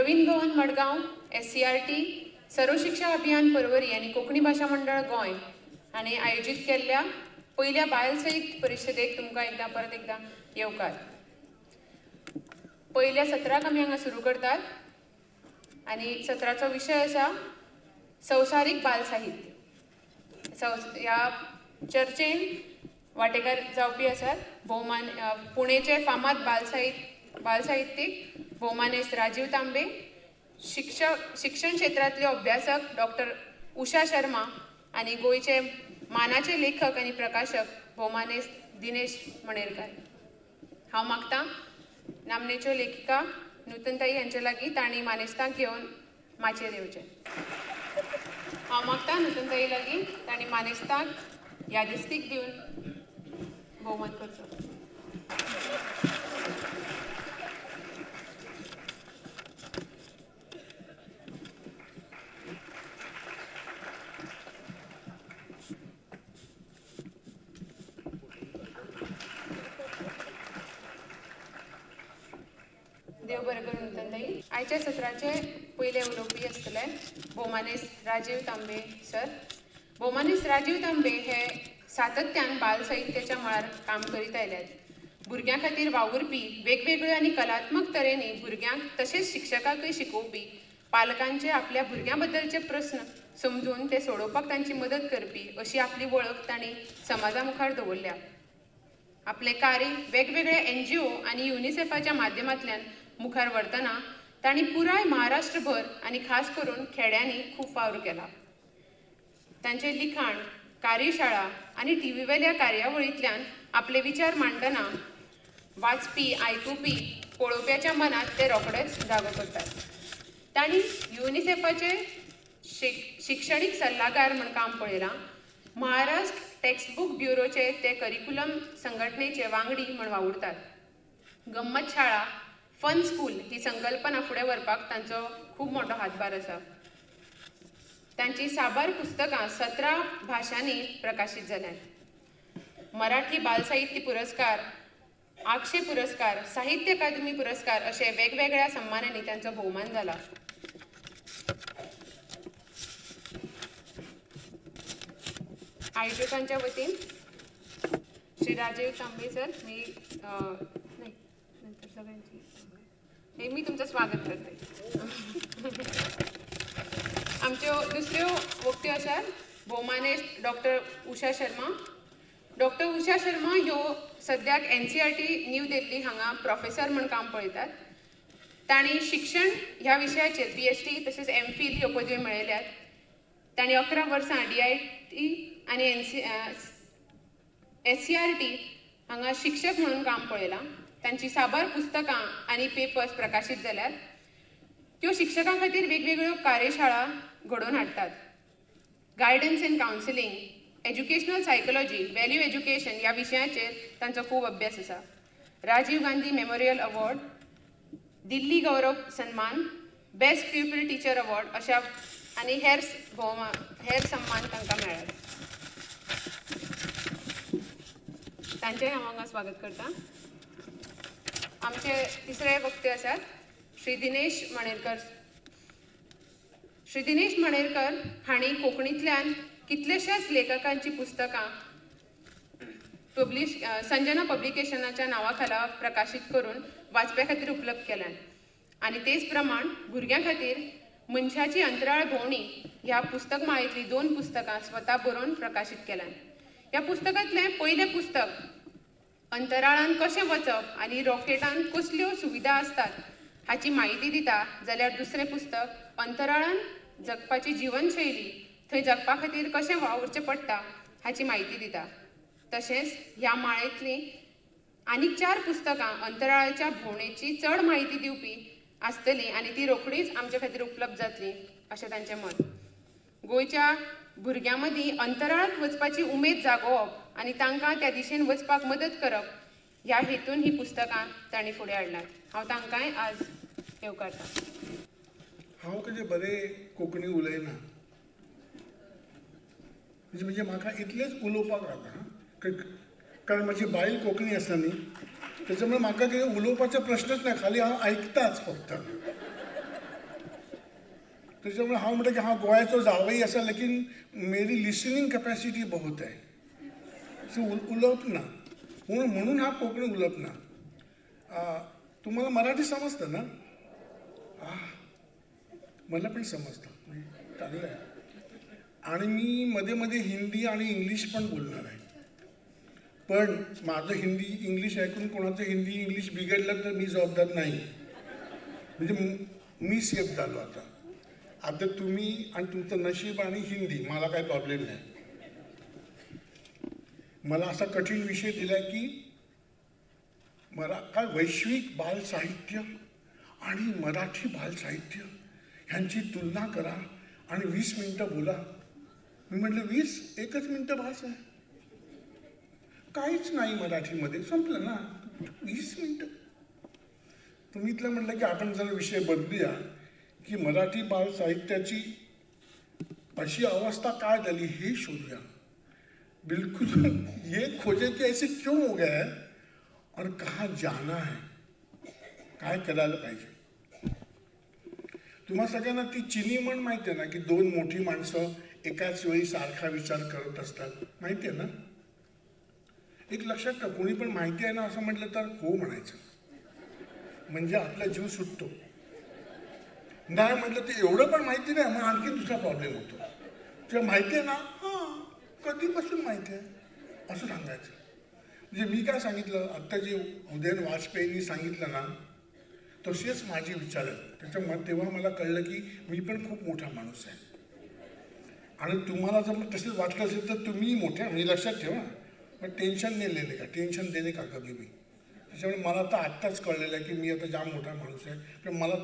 Ravindra Bhavan Madgaon, SCERT, Sarva Shiksha Abhiyan Porvorim आनी कोंकणी भाशा मंडळ गोंय हांणी आयोजीत केल्ल्या पयल्या बायल साहित्य परिशदेक तुमकां एकदां परत एकदां येवकार. पयल्या सत्राक आमी हांगा सुरू करतात आनी सत्राचो विशय आसा संवसारीक बाल साहित्य. ह्या चर्चेन वांटेकार जावपी आसात भोवमान पुणेचे फामाद बालसाहित्यीक भोवमानेस्त राजीव तांबे, शिक्षण क्षेत्रांतले अभ्यासक डॉक्टर उषा शर्मा आनी गोंयचे मानाचे लेखक आनी प्रकाशक भोवमानेस्त दिनेश मणेरकर. हांव मागतां नामनेच्यो लेखिका नूतनताई हांचे लागीं तांणी मानेस्तांक घेवन माचयेर येवचें. हांव मागतां नूतनताई लागीं तांणी मानेस्तांक यादिस्तीक दिवन भोवमान करचो. देव बरें करूं नूतनताई. आयच्या सत्राचे पयले उलोवपी आसतले भोवमानेस्त राजीव तांबे सर. भोवमानेस्त राजीव तांबे हे सातत्यान बाल साहित्याच्या मळार काम करीत आयल्यात. भुरग्यां खातीर वावुरपी वेगवेगळ्यो आनी कलात्मक तरेनी भुरग्यांक तशेंच शिक्षकांकय शिकोवपी, पालकांचे आपल्या भुरग्यां बद्दलचे प्रस्न समजून ते सोडोवपाक तांची मदत करपी अशी आपली वळख तांणी समाजा मुखार दवरल्या. आपलें कार्य वेगवेगळे NGO आनी युनिसेफाच्या माध्यमांतल्यान मुखार व्हरतना तांणी पुराय महाराष्ट्रभर आनी खास करून खेड्यांनी खूब वावर केला. तांचें लिखाण, कार्यशाळा आनी टीव्हीवेल्या कार्यावळींतल्यान आपले विचार मांडटना वाचपी, आयकुपी, पळोवप्याच्या मनांत ते रोखडेच जागो करतात. तांणी युनिसेफाचे शिक्षणीक सल्लागार म्हूण काम पळयलां. महाराष्ट्र टेक्स्टबूक ब्युरोचे ते करिकुलम संघटनेचे वांगडी म्हूण वावुरतात. गम्मत शाळा, फन स्कूल ही संकल्पना फुडें व्हरपाक तांचो खूब मोठो हातभार आसा. तांची साबार पुस्तकां 17 भाशांनी प्रकाशीत जाल्यांत. मराठी बालसाहित्य पुरस्कार, आक्षे पुरस्कार, साहित्य अकादमी पुरस्कार अशे वेगवेगळ्या सन्मानांनी तांचो भोवमान जाला. आयोजकांच्या वतीन श्री राजीव तांबे सर, मी नाही नंतर सगळ्यांची हे मी तुमचं स्वागत करते. आमच्यो दुसऱ्यो वक्त्यो आसात भोवमानेस्त डॉक्टर उषा शर्मा. डॉक्टर उषा शर्मा ह्यो सद्याक NCERT new Delhi हांगा प्रोफेसर म्हूण काम पळयतात. तांणी शिक्षण ह्या विशयाचेर PhD तशेंच MPhil ह्यो पदव्यो मेळयल्यात. तांणी 11 वर्सां DIT आनी SCERT हांगा शिक्षक म्हणून काम पळयलां. तांची साबार पुस्तकां आनी पेपर्स प्रकाशीत जाल्यात. त्यो शिक्षकां खातीर वेगवेगळ्यो कार्यशाळा घडोवन हाडटात. Guidance and counselling, educational psychology, value education ह्या विशयाचेर तांचो खूब अभ्यास आसा. राजीव गांधी मेमोरियल अवॉर्ड, दिल्ली गौरव सन्मान, बेस्ट प्युपल टिचर अवॉर्ड अशा आनी हेर सन्मान तांकां मेळ्ळ्यात. तांचें हांव हांगा स्वागत करता. आमचे तिसरे वक्ते आसात श्री दिनेश मणेरकर. श्री दिनेश मणेरकर हांणी कोंकणींतल्यान कितलेश्याच लेखकांची पुस्तकां संजना पब्लिकेशनाच्या नांवा खाला प्रकाशीत करून वाचप्या खातीर उपलब्ध केल्यात. आनी तेच प्रमाण भुरग्यां खातीर मनशाची अंतराळ भोंवणी ह्या पुस्तक माळेंतलीं 2 पुस्तकां स्वता बरोवन प्रकाशीत केल्यात. ह्या पुस्तकांतलें पयलें पुस्तक अंतराळान कशें वचप आनी रॉकेटान कसल्यो सुविधा आसतात हाची म्हायती दिता, जाल्यार दुसरें पुस्तक अंतराळान जगपाची जिवनशैली, थंय जगपा खातीर कशें वावुरचें पडटा हाची म्हायती दिता. तशेंच ह्या माळेंतलीं आनीक 4 पुस्तकां अंतराळाच्या भोंवडेची चड म्हायती दिवपी आसतली आनी ती रोखडीच आमचे खातीर उपलब्ध जातली अशें तांचें मत. गोंयच्या भुरग्यां मदीं अंतराळांत वचपाची उमेद जागोवप आनी तांकां त्या दिशेन वचपाक मदत करप ह्या हेतून ही पुस्तकां तांणी फुडें हाडल्यात. हांव तांकांय आज येवकारतां. हांव कशें बरें कोंकणी उलयना, म्हणजे म्हाका इतलेंच उलोवपाक जाता, कारण म्हजी बायल कोंकणी आसा न्ही, त्याच्यामुळे म्हाका कितें उलोवपाचो प्रश्नच ना, खाली हांव आयकताच फक्त. त्याच्यामुळे हांव म्हणटा की हांव गोंयाचो जावई आसा, लेकीन मेरी लिसनिंग कॅपॅसिटी बहुत आहे. सो उलोवप ना पूण म्हणून हांव कोंकणी उलोवप ना. तुम्हाला मराठी समजतं ना? मला पण समजतं, चांगलं आहे. आणि मी मध्ये मध्ये हिंदी आणि इंग्लिश पण बोलणार आहे, पण माझं हिंदी इंग्लिश ऐकून कोणाचं हिंदी इंग्लिश बिघडलं तर मी जबाबदार नाही, म्हणजे मी सेफ झालो. आता आता तुम्ही आणि तुमचं नशीब आणि हिंदी, मला काही प्रॉब्लेम नाही. मला असा कठीण विषय दिला की काय वैश्विक बालसाहित्य आणि मराठी बालसाहित्य ह्यांची तुलना करा आणि 20 मिनटं बोला. मी म्हटलं 20, एकच मिनटं भास आहे, काहीच नाही मराठीमध्ये, संपलं ना 20 मिनटं. तुम्ही इथलं म्हटलं की आपण जरा विषय बदलूया की मराठी बालसाहित्याची अशी अवस्था काय झाली हे शोधूया. बिलकुल ये खोजे की ऐसे क्यों हो गया है और कहाँ जाना है, काय करायला पाहिजे. तुम्हा सगळ्यांना ती चिनी म्हण माहिती आहे ना की दोन मोठी माणसं एकाच वेळी सारखा विचार करत असतात, माहिती आहे ना? एक लक्षात ठेवा, कोणी पण माहिती आहे ना असं म्हटलं तर हो म्हणायचं, म्हणजे आपला जीव सुटतो. नाही म्हटलं तर एवढं पण माहिती नाही, मग आणखी दुसरा प्रॉब्लेम होतो. तुला माहिती आहे ना, हां कधीपासून माहिती आहे असं सांगायचं. म्हणजे मी काय सांगितलं आत्ता, जे उदयन वाजपेयींनी सांगितलं ना तसेच माझे विचार आहेत. त्याच्यामुळे तेव्हा मला कळलं की मी पण खूप मोठा माणूस आहे. आणि तुम्हाला जर तसेच वाटलं असेल तर तुम्ही मोठे, म्हणजे लक्षात ठेवा, पण टेन्शन नाही लेणे का, टेन्शन देणे का कधी मी. त्याच्यामुळे मला आता आत्ताच कळलेलं आहे की मी आता जाम मोठा माणूस आहे. पण मला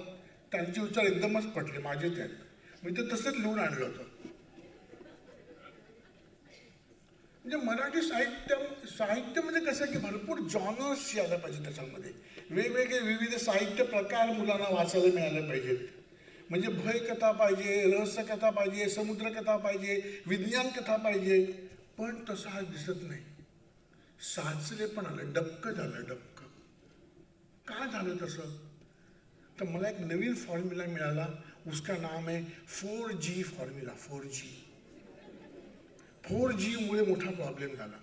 त्यांचे विचार एकदमच पटले, माझेच आहेत. मी तर तसंच लिहून आणलं होतं. म्हणजे मराठी साहित्य साहित्य म्हणजे कसं की भरपूर जॉनर्स यायला पाहिजे त्याच्यामध्ये, वेगवेगळे विविध साहित्य प्रकार मुलांना वाचायला मिळाले पाहिजेत. म्हणजे भयकथा पाहिजे, रहस्यकथा पाहिजे, समुद्रकथा पाहिजे, विज्ञान कथा पाहिजे, पण तसं आज दिसत नाही. साचले पण आलं, डबकं झालं, डबकं. का झालं तसं? तर मला एक नवीन फॉर्म्युला मिळाला, उसका नाम आहे 4G formula. 4G मुळे मोठा प्रॉब्लेम झाला.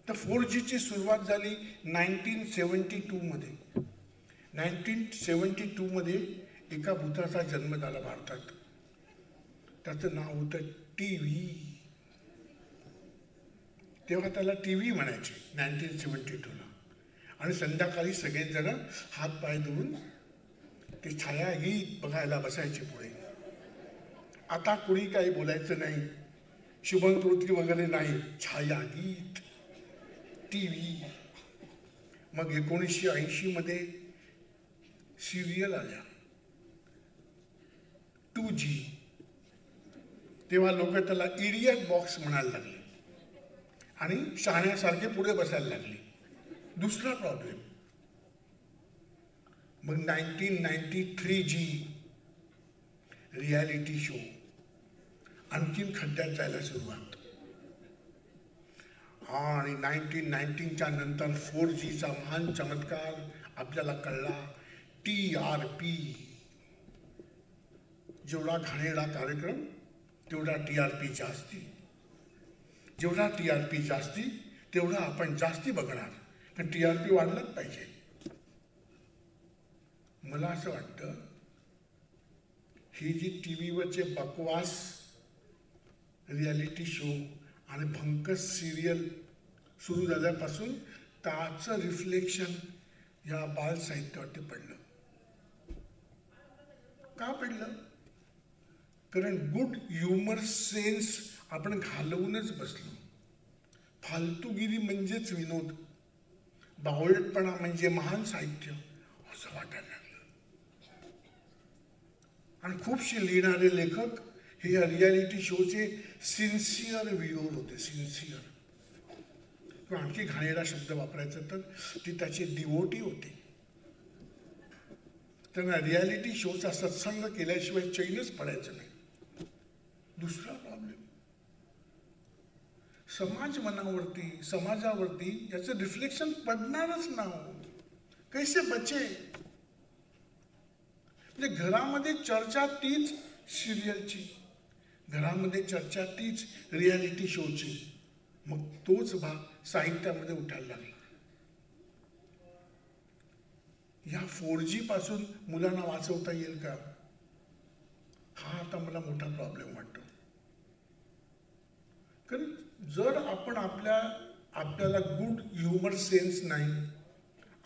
तर 4Gची सुरुवात झाली 1972 मध्ये. 1972 मध्ये एका भूताचा जन्म झाला भारतात, त्याचं नाव होतं टी व्ही. तेव्हा त्याला टी व्ही म्हणायचे 1972ला. आणि संध्याकाळी सगळेजण हात पाय धुवून ते छायागीत बघायला बसायचे पुढे. आता कुणी काही बोलायचं नाही, शुभंकृती वगैरे नाही, छायागीत टी व्ही. मग 1980 मध्ये सिरियल आल्या 2G. तेव्हा लोक त्याला इडियट बॉक्स म्हणायला लागले आणि शहाण्यासारखे पुढे बसायला लागले. दुसरा प्रॉब्लेम. मग 1993G reality show, आणखीन खड्ड्यात जायला सुरुवात. आणि 1919च्या नंतर 4Gचा महान चमत्कार आपल्याला कळला, TRP. जेवढा घाणेरडा कार्यक्रम तेवढा TRP जास्ती, जेवढा TRP जास्ती तेवढा आपण जास्ती बघणार, पण TRP वाढलाच पाहिजे. मला असं वाटतं ही जी टी व्हीवरचे बकवास रियालिटी शो आणि भंकस सिरियल सुरू झाल्यापासून त्याचं रिफ्लेक्शन या बालसाहित्यावरती पडलं. का पडलं? कारण गुड ह्युमर सेन्स आपण घालवूनच बसलो. फालतूगिरी म्हणजेच विनोद, बावळटपणा म्हणजे महान साहित्य असं वाटायला लागलं. आणि खूपसे लिहिणारे लेखक हे या रियालिटी शोचे सिन्सिअर व्ह्युअर होते, सिन्सिअर. किंवा आणखी घाणेरडा शब्द वापरायचा तर ती त्याची डिवोटी होती. त्यांना रियालिटी शोचा सत्संग केल्याशिवाय चैनच पडायचं नाही. दुसरा प्रॉब्लेम, समाज मनावरती, समाजावरती याचं रिफ्लेक्शन पडणारच ना हो. कैसे बचे? म्हणजे घरामध्ये चर्चा तीच सिरियलची, घरामध्ये चर्चा तीच रियालिटी शोची. मग तोच भाग साहित्यामध्ये उठायला लागला. या 4G पासून मुलांना वाचवता येईल का, हा आता मला मोठा प्रॉब्लेम वाटतो. कारण जर आपण आपल्याला गुड ह्युमर सेन्स नाही,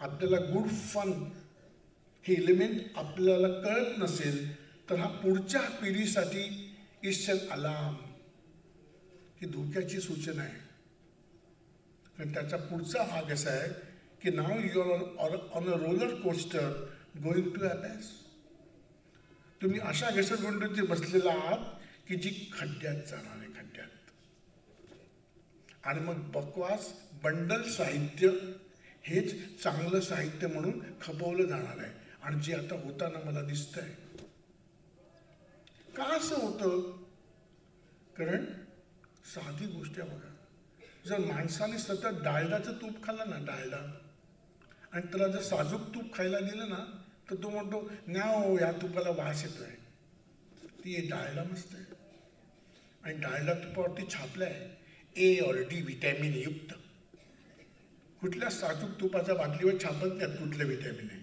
आपल्याला गुड फन हे एलिमेंट आपल्याला कळत नसेल तर हा पुढच्या पिढीसाठी it's an alarm, ही धोक्याची सूचना आहे. कारण त्याचा पुढचा भाग असा आहे की now you are on a roller coaster going to abyss. तुम्ही अशा घसरगुंडीत बसलेला आहात की जी खड्ड्यात जाणार आहे, खड्ड्यात. आणि मग बकवास बंडल साहित्य हेच चांगलं साहित्य म्हणून खपवलं जाणार आहे. आणि जे आता होताना मला दिसतंय. का असं होतं? कारण साधी गोष्ट आहे बघा, जर माणसाने सतत डालडाचं तूप खाल्लं ना, डालडा, आणि त्याला जर साजूक तूप खायला दिलं ना तर तो म्हणतो ना हो या तुपाला वास येतोय. ती डालडा मस्त आहे. आणि डालडा तुपावरती छापलं आहे ए और डी व्हिटॅमिन युक्त. कुठल्या साजूक तुपाच्या बाटलीवर छापत नाहीत कुठलं व्हिटॅमिन आहे.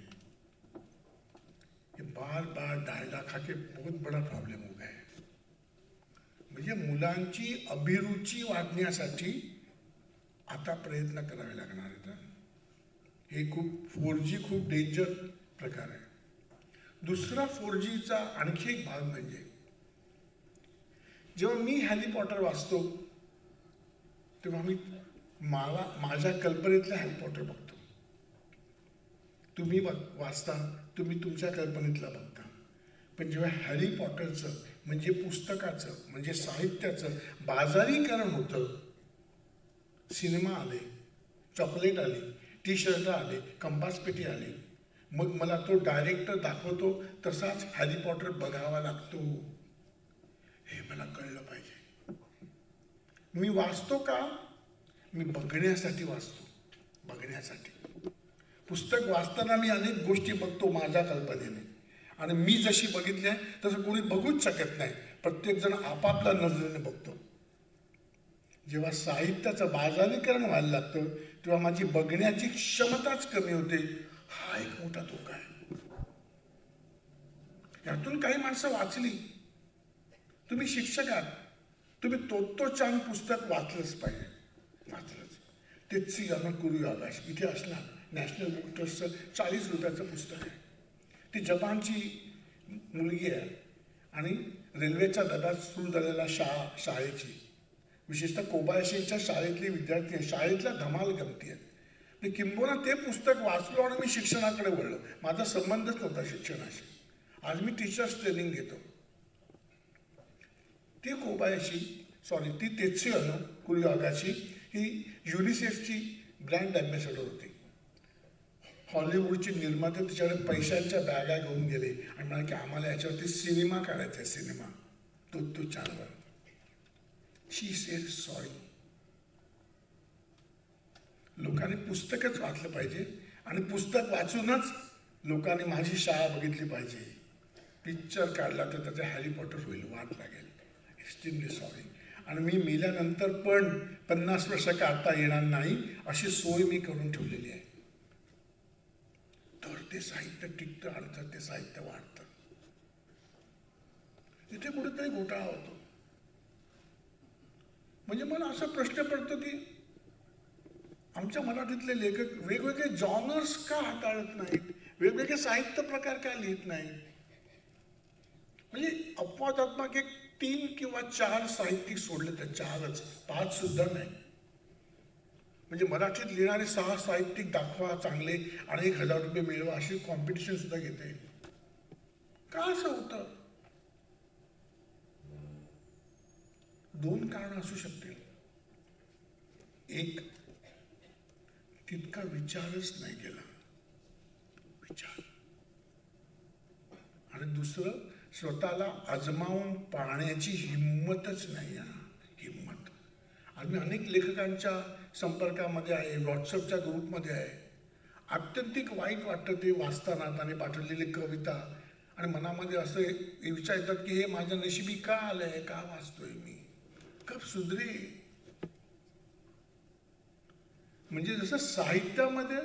हे बार बार डालडा खाके बहुत बडा प्रॉब्लेम हो गया है. म्हणजे मुलांची अभिरुची वाढण्यासाठी आता प्रयत्न करावे लागणार आहेत. हे खूप 4G खूप डेंजर प्रकार आहे. दुसरा 4Gचा आणखी एक भाग म्हणजे जेव्हा मी हॅरी पॉटर वाचतो तेव्हा मी मला माझ्या कल्पनेतला हॅरी पॉटर बघतो. तुम्ही वाचता, तुम्ही तुमच्या कल्पनेतला बघता. पण जेव्हा हॅरी पॉटरचं म्हणजे पुस्तकाचं म्हणजे साहित्याचं बाजारीकरण होतं, सिनेमा आले, चॉकलेट आली, टी शर्ट आले, कंपासपेटी आली, मग मला तो डायरेक्टर दाखवतो तसाच हॅरी पॉटर बघावा लागतो. हे मला कळलं पाहिजे. मी वाचतो का? मी बघण्यासाठी वाचतो, बघण्यासाठी. पुस्तक वाचताना मी अनेक गोष्टी बघतो माझ्या कल्पनेने, आणि मी जशी बघितली आहे तसं कोणी बघूच शकत नाही. प्रत्येकजण आपापल्या नजरेने बघतो. जेव्हा साहित्याचं बाजारीकरण व्हायला लागतं तेव्हा माझी बघण्याची क्षमताच कमी होते. हा एक मोठा धोका आहे. यातून काही माणसं वाचली. तुम्ही शिक्षक आहात, तुम्ही तोत्तो चांग पुस्तक वाचलंच पाहिजे, वाचलंच. तेत्सुया कुरुयागाश इथे असणार नॅशनल बुक ट्रस्टचं 40 रुपयाचं पुस्तक आहे. ती जपानची मुलगी आहे आणि रेल्वेच्या डब्यात सुरू झालेल्या शाळेची, विशेषतः कोबायशीच्या शाळेतली विद्यार्थी आहे, शाळेतल्या धमाल गमती आहेत. मी किंबहुना ते पुस्तक वाचलो आणि मी शिक्षणाकडे वळलो. माझा संबंधच नव्हता शिक्षणाशी. आज मी टीचर्स ट्रेनिंग घेतो. ती कोबायशी सॉरी ती तेत्सुया कुरुयागाशी ही युनिसेफची ब्रँड ॲम्बॅसेडर होती. हॉलिवूडचे निर्माते तिच्याकडे पैशांच्या बॅगा घेऊन गेले आणि म्हणाले की आम्हाला याच्यावरती सिनेमा काढायचा आहे, सिनेमा तो चांगला. She said sorry. लोकांनी पुस्तकच वाचलं पाहिजे आणि पुस्तक वाचूनच लोकांनी माझी शाळा बघितली पाहिजे. पिक्चर काढला तर त्याचा हॅरी पॉटर होईल, वाट लागेल. Extremely sorry. आणि मी मेल्यानंतर पण 50 वर्ष काढता येणार नाही अशी सोय मी करून ठेवलेली आहे. तर ते साहित्य टिकतं आणि तर ते साहित्य वाढतं. इथे कुठेतरी घोटाळा होतो. म्हणजे मला असा प्रश्न पडतो की आमच्या मराठीतले लेखक वेगवेगळे जॉनर्स का हाताळत नाहीत, वेगवेगळे साहित्य प्रकार का लिहित नाहीत? म्हणजे अपवादात्मक एक 3 किंवा 4 साहित्यिक सोडले तर 4च, 5 सुद्धा नाही. म्हणजे मराठीत लिहिणारे 6 साहित्यिक दाखवा चांगले आणि 1000 रुपये मिळवा अशी कॉम्पिटिशन सुद्धा घेता येईल. का असं होतं? 2 कारण असू शकतील. एक, तितका विचारच नाही केला, विचार. आणि दुसरं, स्वतःला आजमावून पाहण्याची हिंमतच नाही. हिंमत. आज मी अनेक लेखकांच्या संपर्कामध्ये आहे, व्हॉट्सअपच्या ग्रुपमध्ये आहे. आत्यंतिक वाईट वाटतं ते वाचताना त्यांनी पाठवलेली कविता आणि मनामध्ये असं विचार येतात की हे माझ्या नशिबी का आलं आहे, का वाचतोय मी, कब सुधरे. म्हणजे जसं साहित्यामध्ये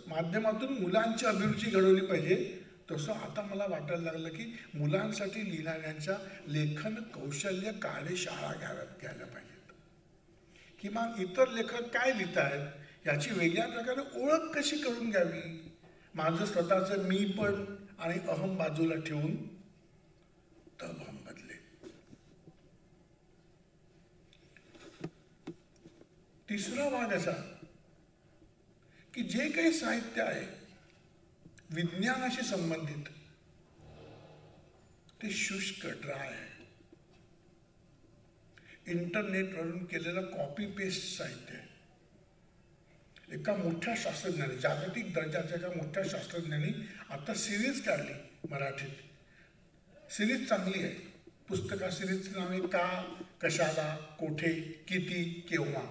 माध्यमातून मुलांची अभिरुची घडवली पाहिजे, तसं आता मला वाटायला लागलं की मुलांसाठी लिहिणाऱ्यांच्या लेखन कौशल्य कार्यशाळा घ्यायला पाहिजेत. किमान इतर लेखक काय लिहित आहेत याची वेगळ्या प्रकारे ओळख कशी करून घ्यावी. माझं स्वतःचं मी पण आणि अहम बाजूला ठेवून तब हम बदले. तिसरा भाग असा की जे काही साहित्य आहे विज्ञानाशी संबंधित ते शुष्क ड्राय आहे. इंटरनेटवरून केलेलं कॉपी पेस्ट साहित्य आहे. एका मोठ्या शास्त्रज्ञाने, जागतिक दर्जाच्या एका मोठ्या शास्त्रज्ञांनी आता सिरीज काढली मराठीत. सिरीज चांगली आहे. पुस्तका सिरीजचं नाव आहे का, कशाला, कोठे, किती, केव्हा.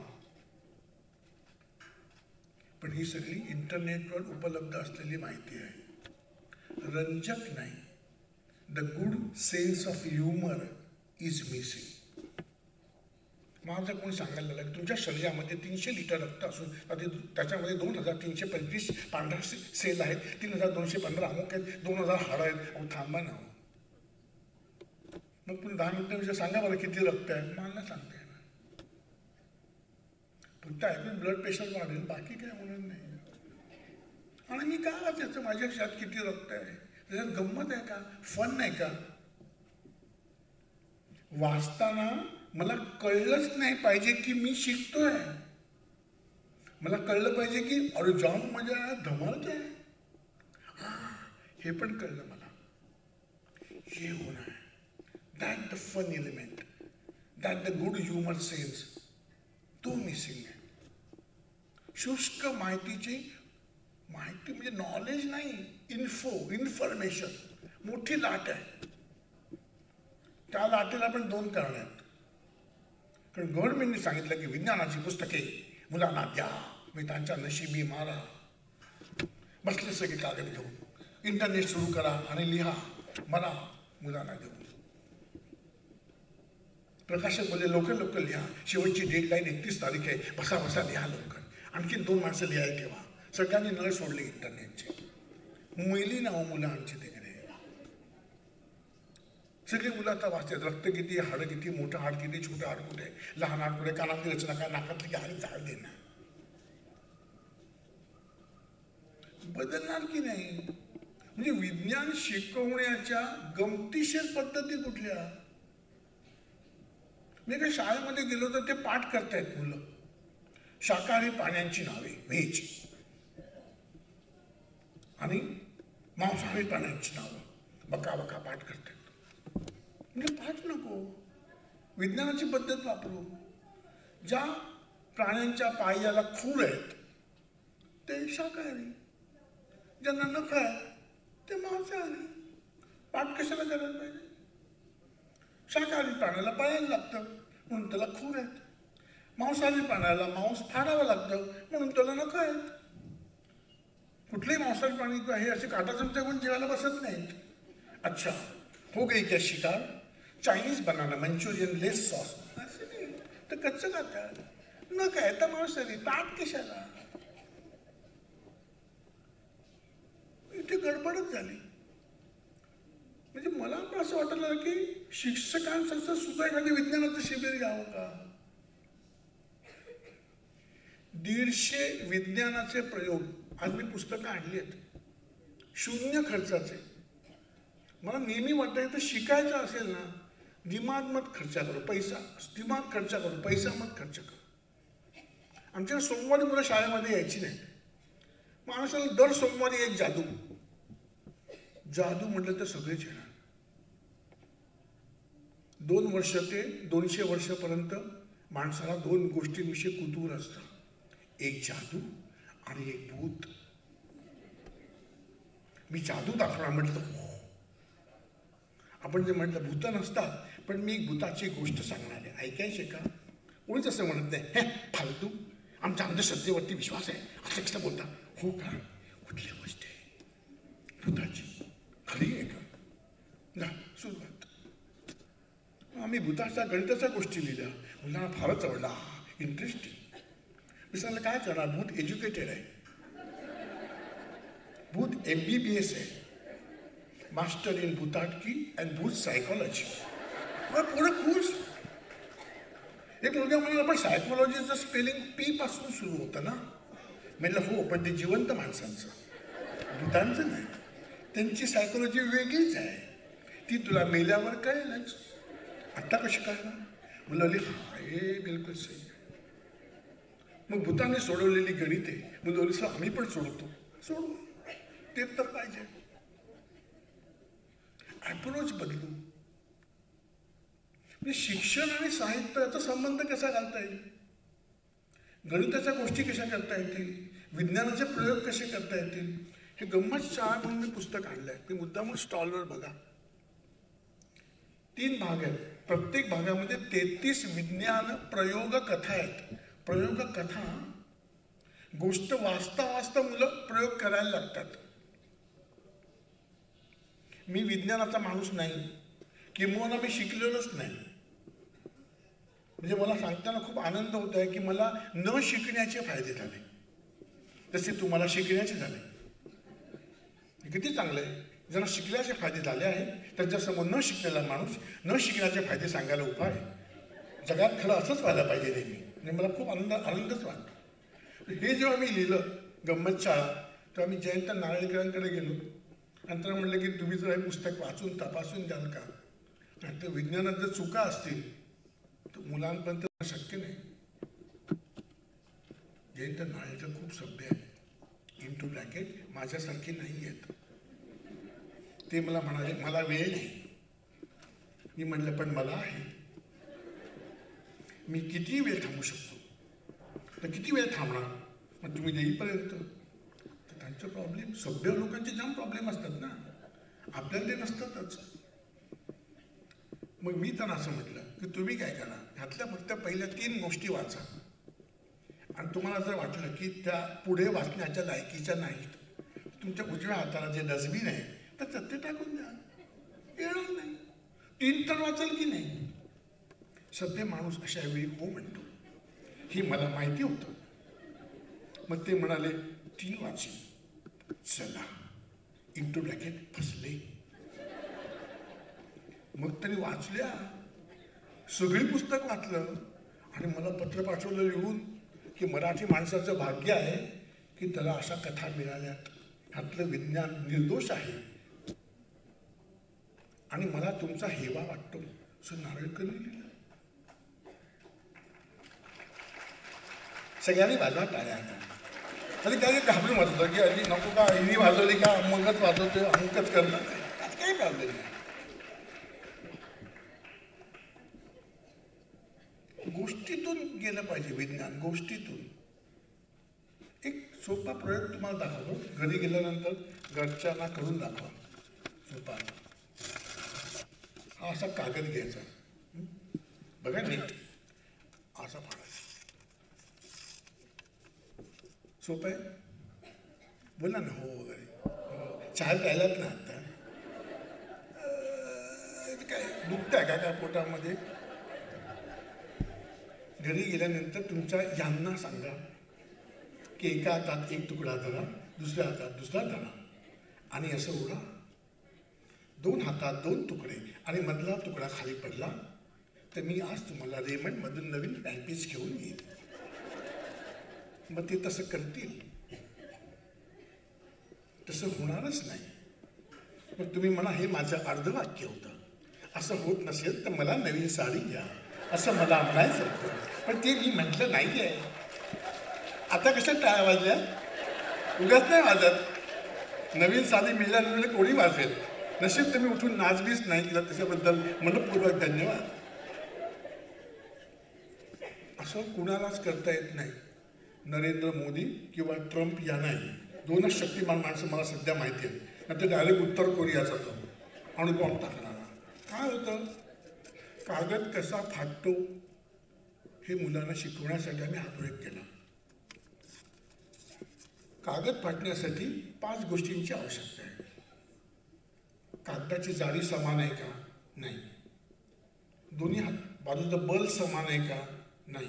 पण ही सगळी इंटरनेटवर उपलब्ध असलेली माहिती आहे. रंजक नाही. The good sense of humour is missing. मला जर कोणी सांगायला लागलं की तुमच्या शरीरामध्ये 300 लिटर रक्त असून त्याच्यामध्ये 2325 पांढरा सेल आहेत, 3215 अमुक आहेत, 2000 हाडं आहेत. अहो थांबा ना, मग पण 10 मिनिटांविषयी सांगा बरं किती रक्त आहे. मला सांगता येणार, फक्त ऐकून ब्लड प्रेशर वाढेल, बाकी काय होणार नाही. आणि मी का वाचायचं माझ्या शरीरात किती रक्त आहे, त्याच्यात गंमत आहे का, फन नाही का? वाचताना मला कळलंच नाही पाहिजे की मी शिकतोय. मला कळलं पाहिजे की अरे जाम मजा आहे, धमाल आहे, हे पण कळलं मला, हे होणार आहे. That the fun element, that the good humour sense, तो मिसिंग आहे. शुष्क माहितीची माहिती म्हणजे नॉलेज नाही, इन्फो, इन्फॉर्मेशन. मोठी लाट आहे. त्या लाटेला पण 2 कारणं आहेत. कारण गव्हर्नमेंटने सांगितलं की विज्ञानाची पुस्तके मुलांना द्या, मी त्यांच्या नशिबी मारा. बसले सगळे कागद घेऊन, इंटरनेट सुरू करा आणि लिहा, मला मुलांना देऊन. प्रकाशक बोलले लवकर लवकर लिहा, शेवटची डेडलाईन 31 तारीख आहे, बसा बसा लिहा लवकर. आणखीन 2 माणसं लिहायला ठेवा. सगळ्यांनी नळ सोडले इंटरनेटचे. मुली ना हो मुलं आमची तिकडे. सगळी मुलं आता वाचतात, रक्त किती, हाडं किती, मोठं हाड किती, छोटं हाड कुठे, लहान हाड कुठे, कानातली रचना काय, नाकातली काय, अरे चाल दे ना. बदलणार की नाही? म्हणजे विज्ञान शिकवण्याच्या गमतीशीर पद्धती कुठल्या? मी एका शाळेमध्ये गेलो तर ते पाठ करतायत मुलं, शाकाहारी प्राण्यांची नावे व्हेज आणि मांसाहारी प्राण्यांची नावं बका बका पाठ करतायत. म्हणजे पाठ नको, विज्ञानाची पद्धत वापरू. ज्या प्राण्यांच्या पायाला खूर आहेत ते शाकाहारी, ज्यांना नख आहे ते मांसाहारी. पाठ कशाला करायला पाहिजे? शाकाहारी प्राण्याला पळायला लागतं म्हणून त्याला खूर आहेत, मांसाहारी प्राण्याला मांस फाडावं लागतं म्हणून त्याला नख आहेत. कुठलेही मांसाहारी प्राणी किंवा हे असे काटा चमचा घेऊन जेवायला बसत नाहीत. अच्छा हो गई क्या शिकार, Chinese banana Manchurian less sauce, असे नाही, तर कच्चं खातात. न काय तर मांसाहारी, ताट कशाला? इथे गडबडच झाली. म्हणजे मला पण असं वाटलं की शिक्षकांचं सुद्धा एखाद्या विज्ञानाचं शिबिर घ्यावं का? 150 विज्ञानाचे प्रयोग आज मी पुस्तकं आणली आहेत, 0 खर्चाचे. मला नेहमी वाटतं तर शिकायचं असेल ना, दिमाग मत खर्चा करो, पैसा दिमाग खर्चा करो, पैसा मत खर्च करो. आमच्या सोमवारी मुलं शाळेमध्ये यायची नाही. माणसाला दर सोमवारी एक जादू, जादू म्हटलं तर सगळेच येणार. 2 वर्ष ते 200 वर्षापर्यंत माणसाला 2 गोष्टींविषयी कुतूहल असतं, एक जादू आणि एक भूत. मी जादू दाखवणार म्हटलं तर हो, आपण जे म्हटलं भूतं नसतात, पण मी एक भूताची गोष्ट सांगणार आहे, ऐकायचे का? कोणीच असं म्हणत नाही हे फालतू, आमच्या अंधश्रद्धेवरती विश्वास आहे असं कसं बोलतात. हो का, कुठली गोष्ट आहे भूताची, खरी आहे का? मी भूताच्या गणिताच्या गोष्टी लिहिल्या, मुलांना फारच आवडला, इंटरेस्टिंग. मी सांगितलं काय करणार, भूत एज्युकेटेड आहे, भूत MBBS आहे, मास्टर इन भूताटकी अँड भूत सायकॉलॉजी. मग पुढे खुश. एक मुलगा म्हणाला पण सायकोलॉजीचं स्पेलिंग पी पासून सुरू होतं ना. म्हटलं हो, पण ते जिवंत माणसांचं, भूतांचं नाही. त्यांची सायकोलॉजी वेगळीच आहे, ती तुला मेल्यावर कळेलच, आत्ता कशी कळणार. मुलं आली हा हे बिलकुल सही. मग भूताने सोडवलेली गणिते मुलं आली सर आम्ही पण सोडवतो. सोडवू, ते तर पाहिजे. अप्रोच बदलू. म्हणजे शिक्षण आणि साहित्य याचा संबंध कसा घालता येईल, गणिताच्या गोष्टी कशा करता येतील, विज्ञानाचे प्रयोग कसे करता येतील. हे गंमत शाळा म्हणून मी पुस्तक आणलं आहे, ते मुद्दामून स्टॉलवर बघा. 3 भाग आहेत, प्रत्येक भागामध्ये 33 विज्ञान प्रयोग कथा आहेत. प्रयोग कथा, गोष्ट वाचता वाचता मुलं प्रयोग करायला लागतात. मी विज्ञानाचा माणूस नाही, किंबहुना मी शिकलेलोच नाही. म्हणजे मला सांगताना खूप आनंद होत आहे की मला न शिकण्याचे फायदे झाले, जसे तुम्हाला शिकण्याचे झाले. किती चांगलं आहे. ज्यांना शिकल्याचे फायदे झाले आहेत त्यांच्यासमोर न शिकलेला माणूस न शिकण्याचे फायदे सांगायला उभा आहे. जगात खरं असंच व्हायला पाहिजे नेहमी. आणि मला खूप आनंदच वाटतो. हे जेव्हा मी लिहिलं गंमत शाळा, तेव्हा मी जयंत नारळीकरांकडे गेलो आणि त्यांना म्हटलं की तुम्ही जर हे पुस्तक वाचून तपासून द्याल का, कारण ते विज्ञानात जर चुका असतील तर मुलांपर्यंत शक्य नाही. जयंत नारळीकर खूप सभ्य आहे, इंटू ब्रॅकेट माझ्यासारखे नाही आहेत. ते मला म्हणाले मला वेळ नाही. मी म्हटलं पण मला आहे, मी किती वेळ थांबू शकतो, तर किती वेळ थांबणार, मग तुम्ही देईपर्यंत. तर त्यांचे प्रॉब्लेम, सभ्य लोकांचे जाम प्रॉब्लेम असतात ना, आपल्याला ते नसतातच. मग मी त्यांना असं म्हटलं की तुम्ही काय करा, ह्यातल्या फक्त पहिल्या 3 गोष्टी वाचा आणि तुम्हाला जर वाटलं की त्या पुढे वाचण्याच्या लायकीच्या नाहीत, तुमच्या उजव्या हाताला जे डस्टबिन आहे त्याच्यात ते टाकून द्या, येणार नाही. 3 तर वाचाल की नाही. सभ्य माणूस अशा वेळी हो म्हणतो, हे मला माहिती होतं. मग ते म्हणाले 3 वाचीन, चला, इंटू ब्रॅकेट फसले. मग त्यांनी वाचल्या, सगळी पुस्तक वाचलं आणि मला पत्र पाठवलं लिहून की मराठी माणसाचं भाग्य आहे की त्याला अशा कथा मिळाल्यात, ह्यातलं विज्ञान निर्दोष आहे आणि मला तुमचा हेवा वाटतो, असं नारळीकरनी लिहिलं. सगळ्यांनी वाजवा टाळ्या आता. आणि काही घाबरून वाजवतं की अरे नको का, हिनी वाजवली का मगच वाजवतो, अमुकच करणार, काही प्रॉब्लेम नाही. गोष्टीतून गेलं पाहिजे विज्ञान, गोष्टीतून. एक सोपा प्रयोग तुम्हाला दाखवतो, घरी गेल्यानंतर घरच्यांना करून दाखवा. सोपा हा असा कागद घ्यायचा, बघा नीट, असा फाडायचा. सोपं आहे, बोला ना हो वगैरे. चहा प्यायलात ना आता, काय दुखतंय का काय पोटामध्ये? घरी गेल्यानंतर तुमच्या यांना सांगा की एका हातात एक तुकडा धरा, दुसऱ्या हातात दुसरा धरा आणि असं ओढा. 2 हातात 2 तुकडे आणि मधला तुकडा खाली पडला तर मी आज तुम्हाला रेमंडमधून नवीन पॅम्पीस घेऊन येईल. मग ते तसं करतील, तसं होणारच नाही. मग तुम्ही म्हणा हे माझं अर्धवाक्य होतं, असं होत नसेल तर मला नवीन साडी घ्या असं मला म्हणायचं होतं, पण ते मी म्हटलं नाही आहे. आता कशा टाळ्या वाजल्या, उगाच नाही वाजत. नवीन साडी मिळाल्यानंतर कोणी वाजेल. नशीब तुम्ही उठून नाचबीच नाही केला, त्याच्याबद्दल मनपूर्वक धन्यवाद. असं कुणालाच करता येत नाही, नरेंद्र मोदी किंवा ट्रम्प यांनाही. 2च शक्तिमान माणसं मला सध्या माहिती आहेत. नंतर डायरेक्ट उत्तर कोरियाचा तो अणुबॉम्ब टाकणारा. काय होतं, कागद कसा फाटतो हे मुलांना शिकवण्यासाठी आम्ही हा प्रयोग केला. कागद फाटण्यासाठी 5 गोष्टींची आवश्यकता आहे. कागदाची जाडी समान आहे का? नाही. दोन्ही हात बाजूचं बल समान आहे का? नाही.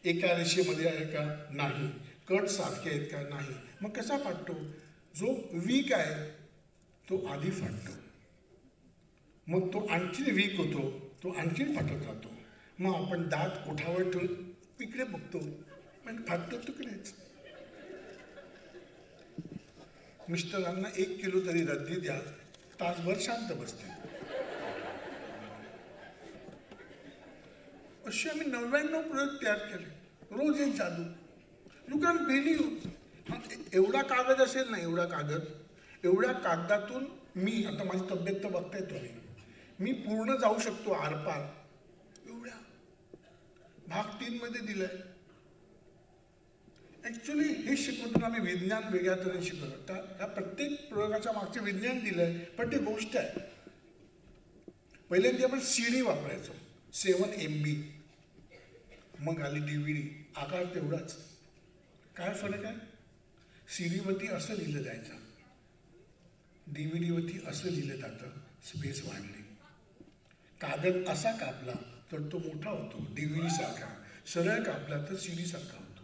एका रेषेमध्ये आहे का? नाही. कट सारखे आहेत का? नाही. मग कसा फाटतो? जो वीक आहे तो आधी फाटतो, मग तो आणखीन वीक होतो, तो आणखीन फाटत राहतो. मग आपण दात ओठावर ठेवून इकडे बघतो, पण फाटतो तिकडेच. मिस्टरांना 1 किलो तरी रद्दी द्या, तासभर शांत बसते. असे आम्ही 99 प्रयोग तयार केले, रोज एक जादू. You can believe. एवढा कागद असेल ना, एवढा कागद, एवढ्या कागदातून मी आता माझी तब्येत तर बघताय तुम्ही, मी पूर्ण जाऊ शकतो आरपार. एवढ्या भाग 3 मध्ये दिलाय. ॲक्च्युली हे शिकवताना आम्ही विज्ञान वेगळ्या तऱ्हेने शिकवलं. त्या प्रत्येक प्रयोगाच्या मागचे विज्ञान दिलं आहे, पण ती गोष्ट आहे. पहिल्यांदा आपण CD वापरायचो, 7 MB, मग आली DVD. आकार तेवढाच, काय फरक आहे? CDवरती असं लिहिलं जायचं, DVDवरती असं लिहिलं जातं, स्पेस वाढली. कागद असा कापला तर तो मोठा होतो DVDसारखा, सरळ कापला तर CDसारखा होतो.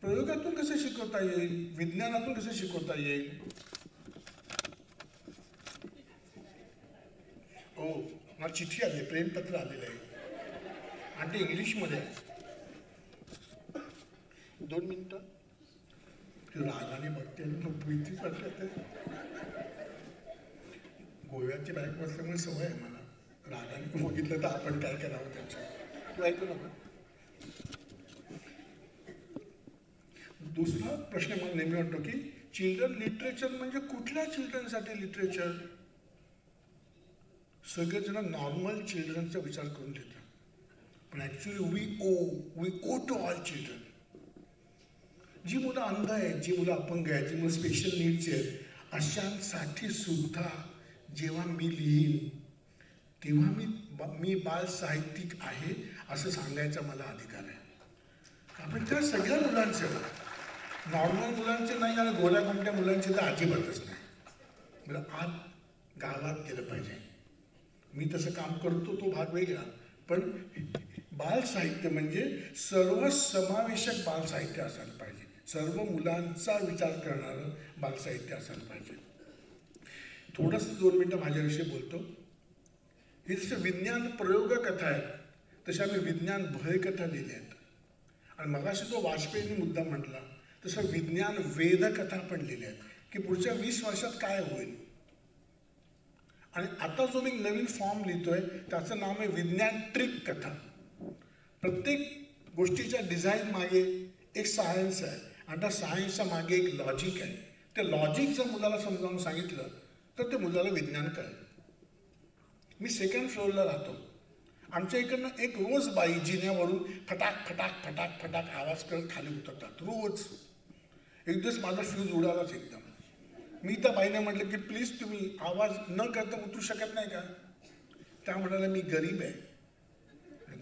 प्रयोगातून कसं शिकवता येईल, विज्ञानातून कसं शिकवता येईल? ओ, मला चिठ्ठी आली, प्रेमपत्र आलेलं आहे आणि ते इंग्लिशमध्ये आहे. 2 मिनिटं. रागाने बघते, भीतीच वाटते. गोव्याची बाईक असल्यामुळे सवय आहे मला, रागाने बघितलं तर आपण काय करावं त्याचं. तू ऐकू नका. दुसरा प्रश्न मला नेहमी वाटतो की चिल्ड्रन लिटरेचर म्हणजे कुठल्या चिल्ड्रनसाठी लिटरेचर? सगळेजण नॉर्मल चिल्ड्रनचा विचार करून देतात, पण actually we owe to all children. जी मुलं अंध आहेत, जी मुलं अपंग आहेत, जी मुलं स्पेशल नीड्सची आहेत, अशांसाठी सुद्धा जेव्हा मी लिहीन तेव्हा मी बाल साहित्यिक आहे असं सांगायचा मला अधिकार आहे. आपण त्या सगळ्या मुलांचे, नॉर्मल मुलांचे नाही आणि गोऱ्या कोणत्या मुलांचे तर अजिबातच नाही. मला आत गावात गेलं पाहिजे. मी तसं काम करतो तो भाग वेगळा, पण बालसाहित्य म्हणजे सर्वसमावेशक बालसाहित्य असायला पाहिजे, सर्व मुलांचा विचार करणारं बालसाहित्य असायला पाहिजे. थोडंसं 2 मिनटं माझ्याविषयी बोलतो. हे जसं विज्ञान प्रयोगकथा आहेत तशा मी विज्ञान भयकथा लिहिल्या आहेत. आणि मगाशी जो वाजपेयींनी मुद्दा म्हटला तसं विज्ञान वेदकथा पण लिहिल्या आहेत की पुढच्या 20 वर्षात काय होईल. आणि आता जो मी नवीन फॉर्म लिहितोय त्याचं नाव आहे विज्ञान ट्रिक कथा. प्रत्येक गोष्टीच्या डिझाईन मागे एक सायन्स आहे आणि त्या सायन्सच्या मागे एक लॉजिक आहे. ते लॉजिक जर मुलाला समजावून सांगितलं तर ते मुलाला विज्ञान कळेल. मी 2nd फ्लोअरला राहतो. आमच्या इकडनं एक रोज बाई जिन्यावरून फटाक फटाक फटाक फटाक आवाज करत खाली उतरतात रोज. एक दिवस माझा फ्यूज उडालाच एकदम. मी त्या बाईने म्हटलं की प्लीज तुम्ही आवाज न करता उतरू शकत नाही का? त्या म्हणाल्या मी गरीब आहे.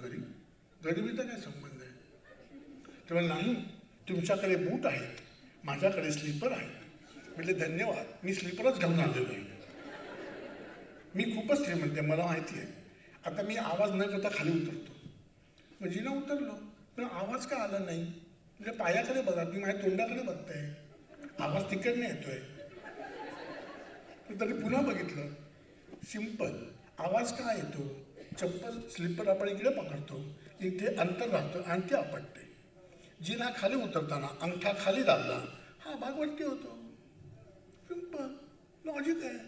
गरीब? गरिबीचा काय संबंध आहे? तेव्हा नाही, तुमच्याकडे बूट आहेत, माझ्याकडे स्लीपर आहेत. म्हटले धन्यवाद, मी स्लीपरच घालून आलेलो आहे. मी खूपच श्रीमंत आहे, मला माहिती आहे. आता मी आवाज न करता खाली उतरतो. मग जिना उतरलो पण आवाज का आला नाही? म्हणजे पायाकडे बघा, मी माझ्या तोंडाकडे बघताय, आवाज तिकडनं येतोय. तरी पुन्हा बघितलं, सिंपल, आवाज का येतो? चप्पल स्लीपर आपण इकडे पकडतो, इथे अंतर राहतं आणि ते आपटते. जिना खाली उतरताना अंगठा खाली दाबला, हा भाग वरती होतो. सिंपल लॉजिक आहे.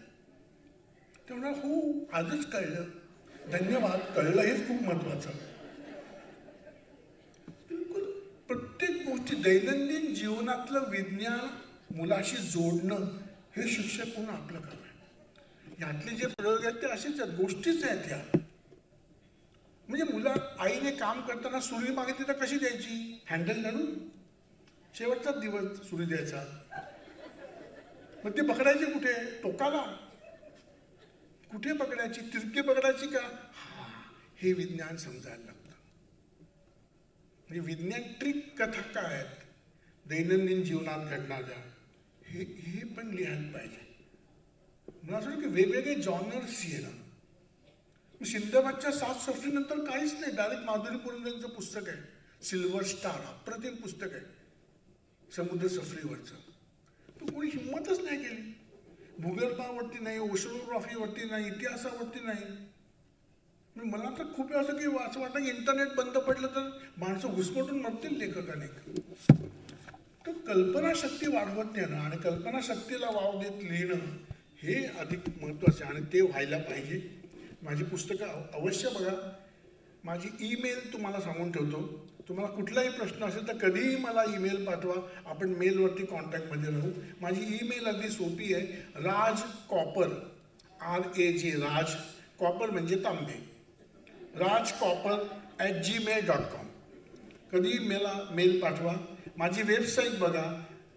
तेवढा हो आजच कळलं, धन्यवाद, कळलं हेच खूप महत्त्वाचं. बिलकुल प्रत्येक गोष्टी दैनंदिन जीवनातलं विज्ञान मुलाशी जोडणं हे शिक्षक म्हणून आपलं काम आहे. यातले जे प्रयोग आहेत ते असेच आहेत, गोष्टीच आहेत ह्या. म्हणजे मुला आईने काम करताना सुरी मागितली तर कशी द्यायची? हँडल धरून शेवटचाच दिवस सुरी द्यायचा. मग ती पकडायची कुठे? टोकाला. कुठे पकडायची? तिरकी पकडायची का? हा, हे विज्ञान समजायला लागतं. म्हणजे विज्ञान ट्रिक कथा काय आहेत दैनंदिन जीवनात घडणाऱ्या, हे हे पण लिहायला पाहिजे. मला असं की वेगवेगळे जॉनर्स येणं. सिंदबादच्या 7 सफरीनंतर काहीच नाही, डायरेक्ट माधुरी पुरंदरेंचं पुस्तक आहे सिल्वर स्टार, अप्रतिम पुस्तक आहे समुद्र सफरीवरचं. पण कोणी हिंमतच नाही केली. भूगर्भावरती नाही, ओशनोग्राफीवरती नाही, इतिहासावरती नाही. मला तर खूप वेळा असं की असं वाटतं की इंटरनेट बंद पडलं तर माणसं घुसमटून मरतील लेखक अनेक. तर कल्पनाशक्ती वाढवत नेणं आणि कल्पनाशक्तीला वाव देत लिहिणं हे अधिक महत्त्वाचं आहे आणि ते व्हायला पाहिजे. माझी पुस्तकं अवश्य बघा. माझी ईमेल तुम्हाला सांगून ठेवतो, तुम्हाला कुठलाही प्रश्न असेल तर कधीही मला ईमेल पाठवा, आपण मेलवरती कॉन्टॅक्टमध्ये राहू. माझी ईमेल अगदी सोपी आहे, Raj copper, RAJ, Raj copper म्हणजे तांबे, rajcopper@gmail.com. कधीही मला मेल पाठवा. माझी वेबसाईट बघा,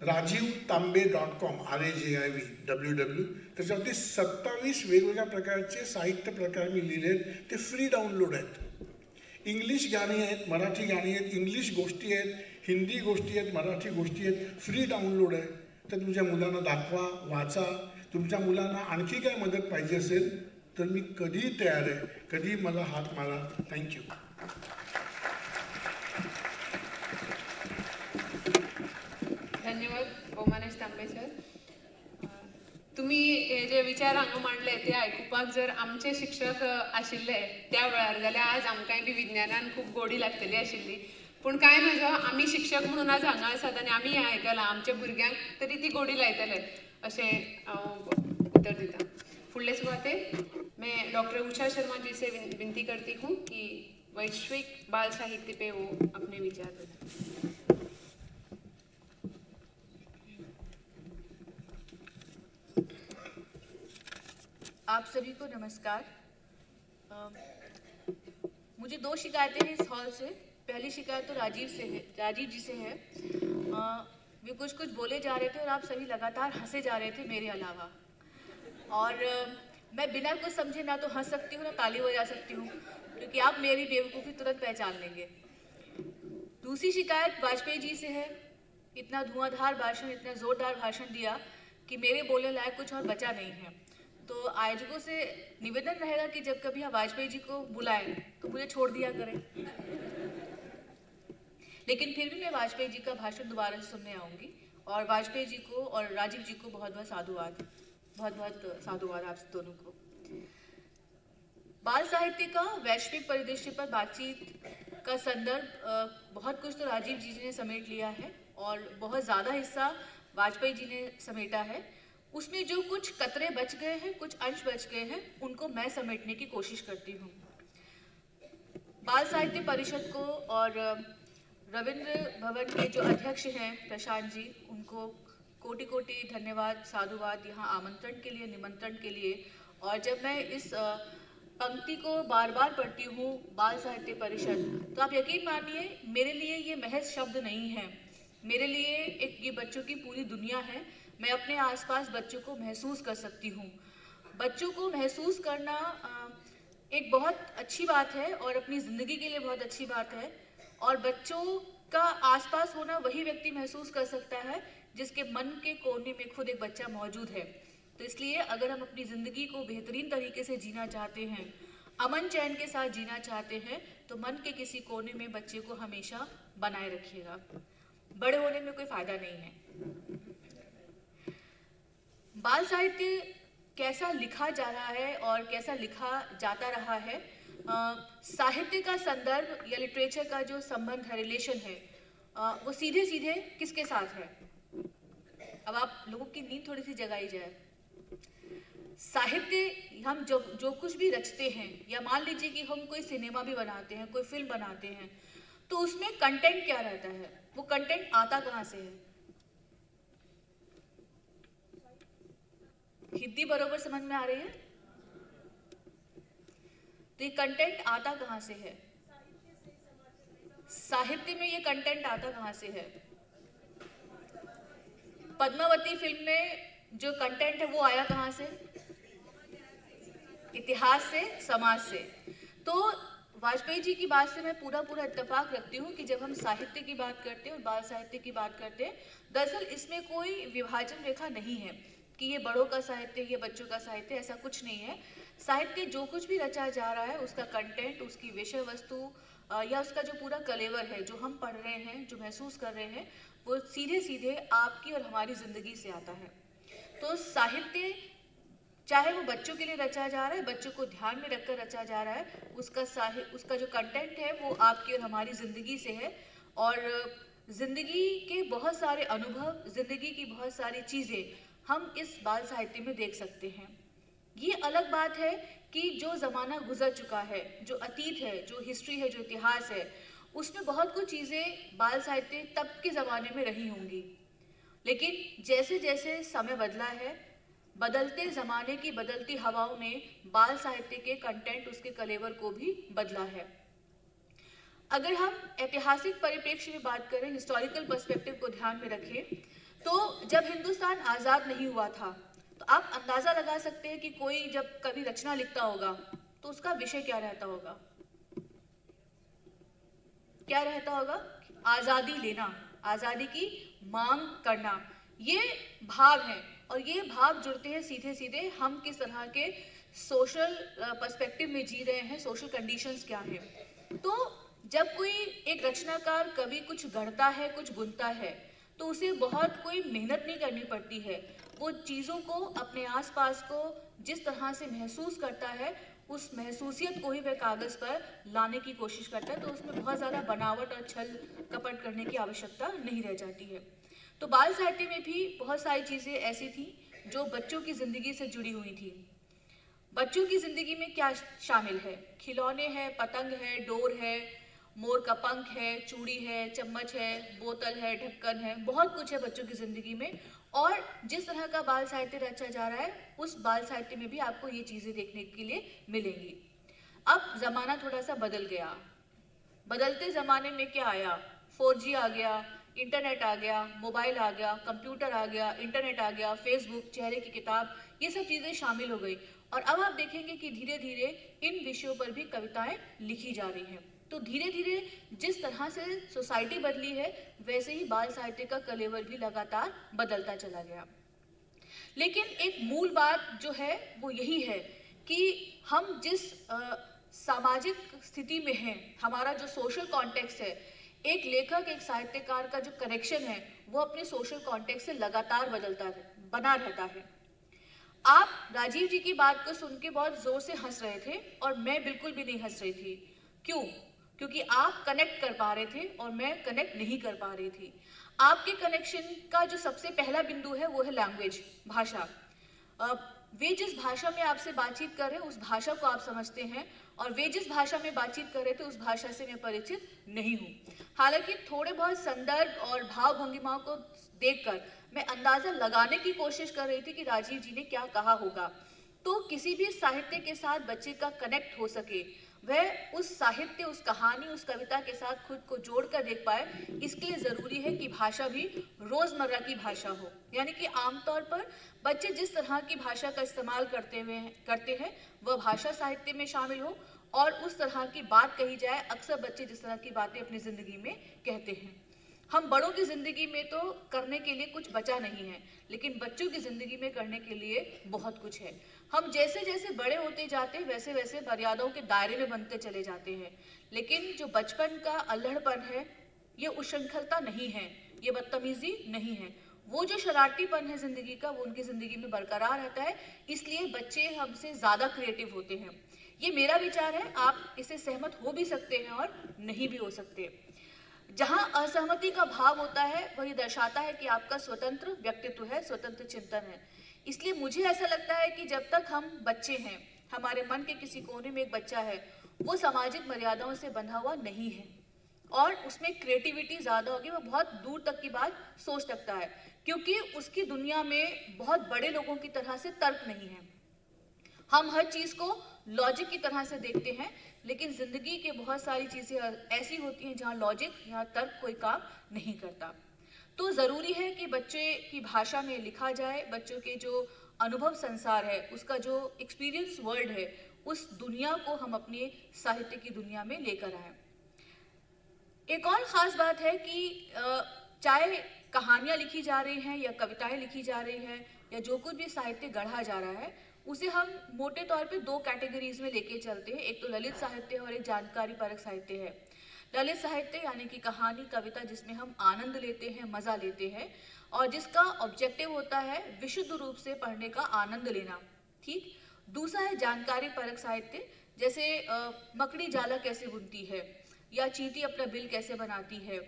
rajivtambe.com, RAJIV WW. त्याच्यावरती 27 वेगवेगळ्या प्रकारचे साहित्य प्रकार मी लिहिले आहेत, ते फ्री डाउनलोड आहेत. इंग्लिश गाणी आहेत, मराठी गाणी आहेत, इंग्लिश गोष्टी आहेत, हिंदी गोष्टी आहेत, मराठी गोष्टी आहेत, फ्री डाउनलोड आहे. तर तुमच्या मुलांना दाखवा, वाचा. तुमच्या मुलांना आणखी काय मदत पाहिजे असेल तर मी कधीही तयार आहे, कधीही मला हात मारा. Thank you. धन्यवाद बोमानेश तांबे सर. तुम्ही हे जे विचार हांगा मांडले ते आयकुपाक जर आमचे शिक्षक आशिल्ले त्या वेळार जाल्यार आज आमकांय बी विज्ञानान खूब गोडी लागतली आशिल्ली. पूण कांय नजो, आमी शिक्षक म्हणून आज हांगा आसात आनी आमी हें आयकलां, आमच्या भुरग्यांक तरी ती गोडी लायतले अशें हांव उतर दिता. फुडले सुवातेर मैं डॉक्टर उषा शर्मा जी से विनती करती हूँ कि वैश्विक बाल साहित्य पे वो अपने विचार दें. आप सभी को नमस्कार. मुझे 2 शिकायतें हैं इस हॉल से. पहली शिकायत तो राजीव से है, राजीव जी से है. वे कुछ कुछ बोले जा रहे थे और आप सभी लगातार हंसे जा रहे थे मेरे अलावा, और मैं बिना कुछ समझे ना तो हंस सकती हूँ ना ताली बजा सकती हूँ, क्योंकि आप मेरी बेवकूफ़ी तुरंत पहचान लेंगे. दूसरी शिकायत वाजपेयी जी से है. इतना धुआंधार भाषण, इतना ज़ोरदार भाषण दिया कि मेरे बोलने लायक कुछ और बचा नहीं है. तो आयोजकों से निवेदन रहेगा कि जब कभी आप वाजपेयी जी को बुलाएं तो मुझे छोड़ दिया करें. लेकिन फिर भी मैं वाजपेयी जी का भाषण दोबारा से सुनने आऊँगी और वाजपेयी जी को और राजीव जी को बहुत बहुत साधुवाद, बहुत बहुत साधुवाद आप दोनों को. बाल साहित्य का वैश्विक परिदृश्य पर बातचीत का संदर्भ बहुत कुछ तो राजीव जी ने समेट लिया है और बहुत ज़्यादा हिस्सा वाजपेयी जी ने समेटा है. उसमें जो कुछ कतरे बच गए हैं, कुछ अंश बच गए हैं, उनको मैं समेटने की कोशिश करती हूँ. बाल साहित्य परिषद को और रविंद्र भवन के जो अध्यक्ष हैं प्रशांत जी, उनको कोटि कोटि धन्यवाद, साधुवाद यहाँ आमंत्रण के लिए, निमंत्रण के लिए. और जब मैं इस पंक्ति को बार बार पढ़ती हूँ बाल साहित्य परिषद, तो आप यकीन मानिए मेरे लिए ये महज शब्द नहीं है, मेरे लिए एक ये बच्चों की पूरी दुनिया है. मैं अपने आसपास बच्चों को महसूस कर सकती हूँ. बच्चों को महसूस करना एक बहुत अच्छी बात है और अपनी ज़िंदगी के लिए बहुत अच्छी बात है. और बच्चों का आसपास होना वही व्यक्ति महसूस कर सकता है जिसके मन के कोने में खुद एक बच्चा मौजूद है. तो इसलिए अगर हम अपनी ज़िंदगी को बेहतरीन तरीके से जीना चाहते हैं, अमन चैन के साथ जीना चाहते हैं, तो मन के किसी कोने में बच्चे को हमेशा बनाए रखिएगा. बड़े होने में कोई फ़ायदा नहीं है. बाल साहित्य कैसा लिखा जा रहा है और कैसा लिखा जाता रहा है, साहित्य का संदर्भ या लिटरेचर का जो संबंध है, रिलेशन है, वो सीधे सीधे किसके साथ है? अब आप लोगों की नींद थोड़ी सी जगाई जाए. साहित्य हम जो जो कुछ भी रचते हैं, या मान लीजिए कि हम कोई सिनेमा भी बनाते हैं, कोई फिल्म बनाते हैं, तो उसमें कंटेंट क्या रहता है, वो कंटेंट आता कहाँ से है? हिंदी बरोबर समझ में आ रही है? तो ये कंटेंट आता कहाँ से है? साहित्य में ये कंटेंट आता कहाँ से है? पद्मावती फिल्म में जो कंटेंट है वो आया कहाँ से? इतिहास से, समाज से. तो वाजपेयी जी की बात से मैं पूरा पूरा इत्तेफाक रखती हूँ कि जब हम साहित्य की बात करते हैं और बाल साहित्य की बात करते हैं, दरअसल इसमें कोई विभाजन रेखा नहीं है कि ये बड़ों का साहित्य, ये बच्चों का साहित्य, ऐसा कुछ नहीं है. साहित्य जो कुछ भी रचा जा रहा है उसका कंटेंट, उसकी विषय वस्तु या उसका जो पूरा कलेवर है, जो हम पढ़ रहे हैं, जो महसूस कर रहे हैं, वो सीधे सीधे आपकी और हमारी ज़िंदगी से आता है। तो साहित्य चाहे वो बच्चों के लिए रचा जा रहा है, बच्चों को ध्यान में रखकर रचा जा रहा है, उसका जो कंटेंट है वो आपकी और हमारी ज़िंदगी से है। और ज़िंदगी के बहुत सारे अनुभव, ज़िंदगी की बहुत सारी चीज़ें हम इस बाल साहित्य में देख सकते हैं। ये अलग बात है कि जो ज़माना गुजर चुका है, जो अतीत है, जो हिस्ट्री है, जो इतिहास है, उसमें बहुत कुछ चीज़ें बाल साहित्य तब के ज़माने में रही होंगी, लेकिन जैसे जैसे समय बदला है, बदलते ज़माने की बदलती हवाओं ने बाल साहित्य के कंटेंट, उसके कलेवर को भी बदला है। अगर हम ऐतिहासिक परिप्रेक्ष्य में बात करें, हिस्टोरिकल पर्सपेक्टिव को ध्यान में रखें, तो जब हिंदुस्तान आज़ाद नहीं हुआ था तो आप अंदाज़ा लगा सकते हैं कि कोई जब कभी रचना लिखता होगा तो उसका विषय क्या रहता होगा, क्या रहता होगा? आज़ादी लेना, आज़ादी की मांग करना, ये भाव हैं। और ये भाव जुड़ते हैं सीधे सीधे हम किस तरह के सोशल पर्सपेक्टिव में जी रहे हैं, सोशल कंडीशंस क्या हैं। तो जब कोई एक रचनाकार कवि कुछ गढ़ता है, कुछ बुनता है, तो उसे बहुत कोई मेहनत नहीं करनी पड़ती है। वो चीज़ों को, अपने आसपास को जिस तरह से महसूस करता है, उस महसूसियत को ही वह कागज़ पर लाने की कोशिश करता है। तो उसमें बहुत ज़्यादा बनावट और छल कपट करने की आवश्यकता नहीं रह जाती है। तो बाल साहित्य में भी बहुत सारी चीज़ें ऐसी थीं जो बच्चों की ज़िंदगी से जुड़ी हुई थी। बच्चों की ज़िंदगी में क्या शामिल है? खिलौने हैं, पतंग है, डोर है, मोर का पंख है, चूड़ी है, चम्मच है, बोतल है, ढक्कन है, बहुत कुछ है बच्चों की ज़िंदगी में। और जिस तरह का बाल साहित्य रचा जा रहा है, उस बाल साहित्य में भी आपको ये चीज़ें देखने के लिए मिलेंगी। अब ज़माना थोड़ा सा बदल गया। बदलते ज़माने में क्या आया? 4G आ गया, इंटरनेट आ गया, मोबाइल आ गया, कंप्यूटर आ गया, इंटरनेट आ गया, फेसबुक, चेहरे की किताब, ये सब चीज़ें शामिल हो गई। और अब आप देखेंगे कि धीरे धीरे इन विषयों पर भी कविताएं लिखी जा रही हैं। तो धीरे धीरे जिस तरह से सोसाइटी बदली है, वैसे ही बाल साहित्य का कलेवर भी लगातार बदलता चला गया। लेकिन एक मूल बात जो है वो यही है कि हम जिस सामाजिक स्थिति में हैं, हमारा जो सोशल कॉन्टेक्स्ट है, एक लेखक, एक साहित्यकार का जो कनेक्शन है वो अपने सोशल कॉन्टेक्स्ट से लगातार बदलता है, बना रहता है। आप राजीव जी की बात को सुन के बहुत ज़ोर से हंस रहे थे और मैं बिल्कुल भी नहीं हंस रही थी। क्यों? क्योंकि आप कनेक्ट कर पा रहे थे और मैं कनेक्ट नहीं कर पा रही थी। आपके कनेक्शन का जो सबसे पहला बिंदु है वो है लैंग्वेज, भाषा। वे जिस भाषा में आपसे बातचीत कर रहे हैं उस भाषा को आप समझते हैं, और वे जिस भाषा में बातचीत कर रहे थे उस भाषा से मैं परिचित नहीं हूँ। हालांकि थोड़े बहुत संदर्भ और भाव भंगिमाओं को देखकर मैं अंदाज़ा लगाने की कोशिश कर रही थी कि राजीव जी ने क्या कहा होगा। तो किसी भी साहित्य के साथ बच्चे का कनेक्ट हो सके, वह उस साहित्य, उस कहानी, उस कविता के साथ खुद को जोड़ कर देख पाए, इसके लिए ज़रूरी है कि भाषा भी रोज़मर्रा की भाषा हो। यानी कि आमतौर पर बच्चे जिस तरह की भाषा का इस्तेमाल करते हैं वह भाषा साहित्य में शामिल हो और उस तरह की बात कही जाए। अक्सर बच्चे जिस तरह की बातें अपनी ज़िंदगी में कहते हैं, हम बड़ों की ज़िंदगी में तो करने के लिए कुछ बचा नहीं है, लेकिन बच्चों की ज़िंदगी में करने के लिए बहुत कुछ है। हम जैसे जैसे बड़े होते जाते हैं वैसे वैसे मर्यादाओं के दायरे में बनते चले जाते हैं, लेकिन जो बचपन का अल्हड़पन है ये उच्छृंखलता नहीं है, ये बदतमीज़ी नहीं है। वो जो शरारतीपन है ज़िंदगी का वो उनकी ज़िंदगी में बरकरार रहता है। इसलिए बच्चे हमसे ज़्यादा क्रिएटिव होते हैं। ये मेरा विचार है, आप इसे सहमत हो भी सकते हैं और नहीं भी हो सकते। जहाँ असहमति का भाव होता है वही दर्शाता है कि आपका स्वतंत्र व्यक्तित्व है, स्वतंत्र चिंतन है। इसलिए मुझे ऐसा लगता है कि जब तक हम बच्चे हैं, हमारे मन के किसी कोने में एक बच्चा है, वो सामाजिक मर्यादाओं से बंधा हुआ नहीं है और उसमें क्रिएटिविटी ज़्यादा होगी, वो बहुत दूर तक की बात सोच सकता है, क्योंकि उसकी दुनिया में बहुत बड़े लोगों की तरह से तर्क नहीं है। हम हर चीज़ को लॉजिक की तरह से देखते हैं, लेकिन ज़िंदगी के बहुत सारी चीज़ें ऐसी होती हैं जहाँ लॉजिक या तर्क कोई काम नहीं करता। तो ज़रूरी है कि बच्चे की भाषा में लिखा जाए, बच्चों के जो अनुभव संसार है, उसका जो एक्सपीरियंस वर्ल्ड है, उस दुनिया को हम अपने साहित्य की दुनिया में लेकर आएँ। एक और ख़ास बात है कि चाहे कहानियाँ लिखी जा रही हैं या कविताएँ लिखी जा रही हैं या जो कुछ भी साहित्य गढ़ा जा रहा है, उसे हम मोटे तौर पे दो कैटेगरीज में लेके चलते हैं। एक तो ललित साहित्य है और एक जानकारी परक साहित्य है। ललित साहित्य यानी कि कहानी, कविता, जिसमें हम आनंद लेते हैं, मज़ा लेते हैं और जिसका ऑब्जेक्टिव होता है विशुद्ध रूप से पढ़ने का आनंद लेना, ठीक। दूसरा है जानकारी परक साहित्य, जैसे मकड़ी जाला कैसे बुनती है या चींटी अपना बिल कैसे बनाती है,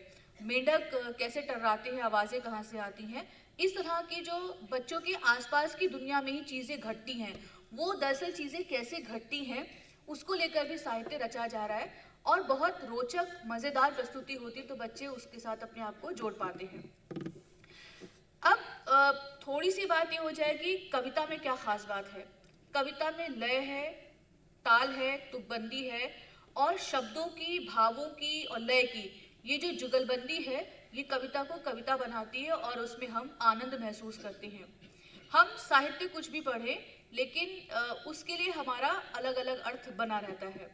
मेंढक कैसे टर्राते हैं, आवाज़ें कहाँ से आती हैं, इस तरह की जो बच्चों के आसपास की दुनिया में ही चीज़ें घटती हैं, वो दरअसल चीज़ें कैसे घटती हैं उसको लेकर भी साहित्य रचा जा रहा है और बहुत रोचक मज़ेदार प्रस्तुति होती है, तो बच्चे उसके साथ अपने आप को जोड़ पाते हैं। अब थोड़ी सी बात ये हो जाएगी कविता में क्या ख़ास बात है। कविता में लय है, ताल है, तुकबंदी है और शब्दों की, भावों की और लय की ये जो जुगलबंदी है ये कविता को कविता बनाती है और उसमें हम आनंद महसूस करते हैं। हम साहित्य कुछ भी पढ़ें लेकिन उसके लिए हमारा अलग अलग अर्थ बना रहता है।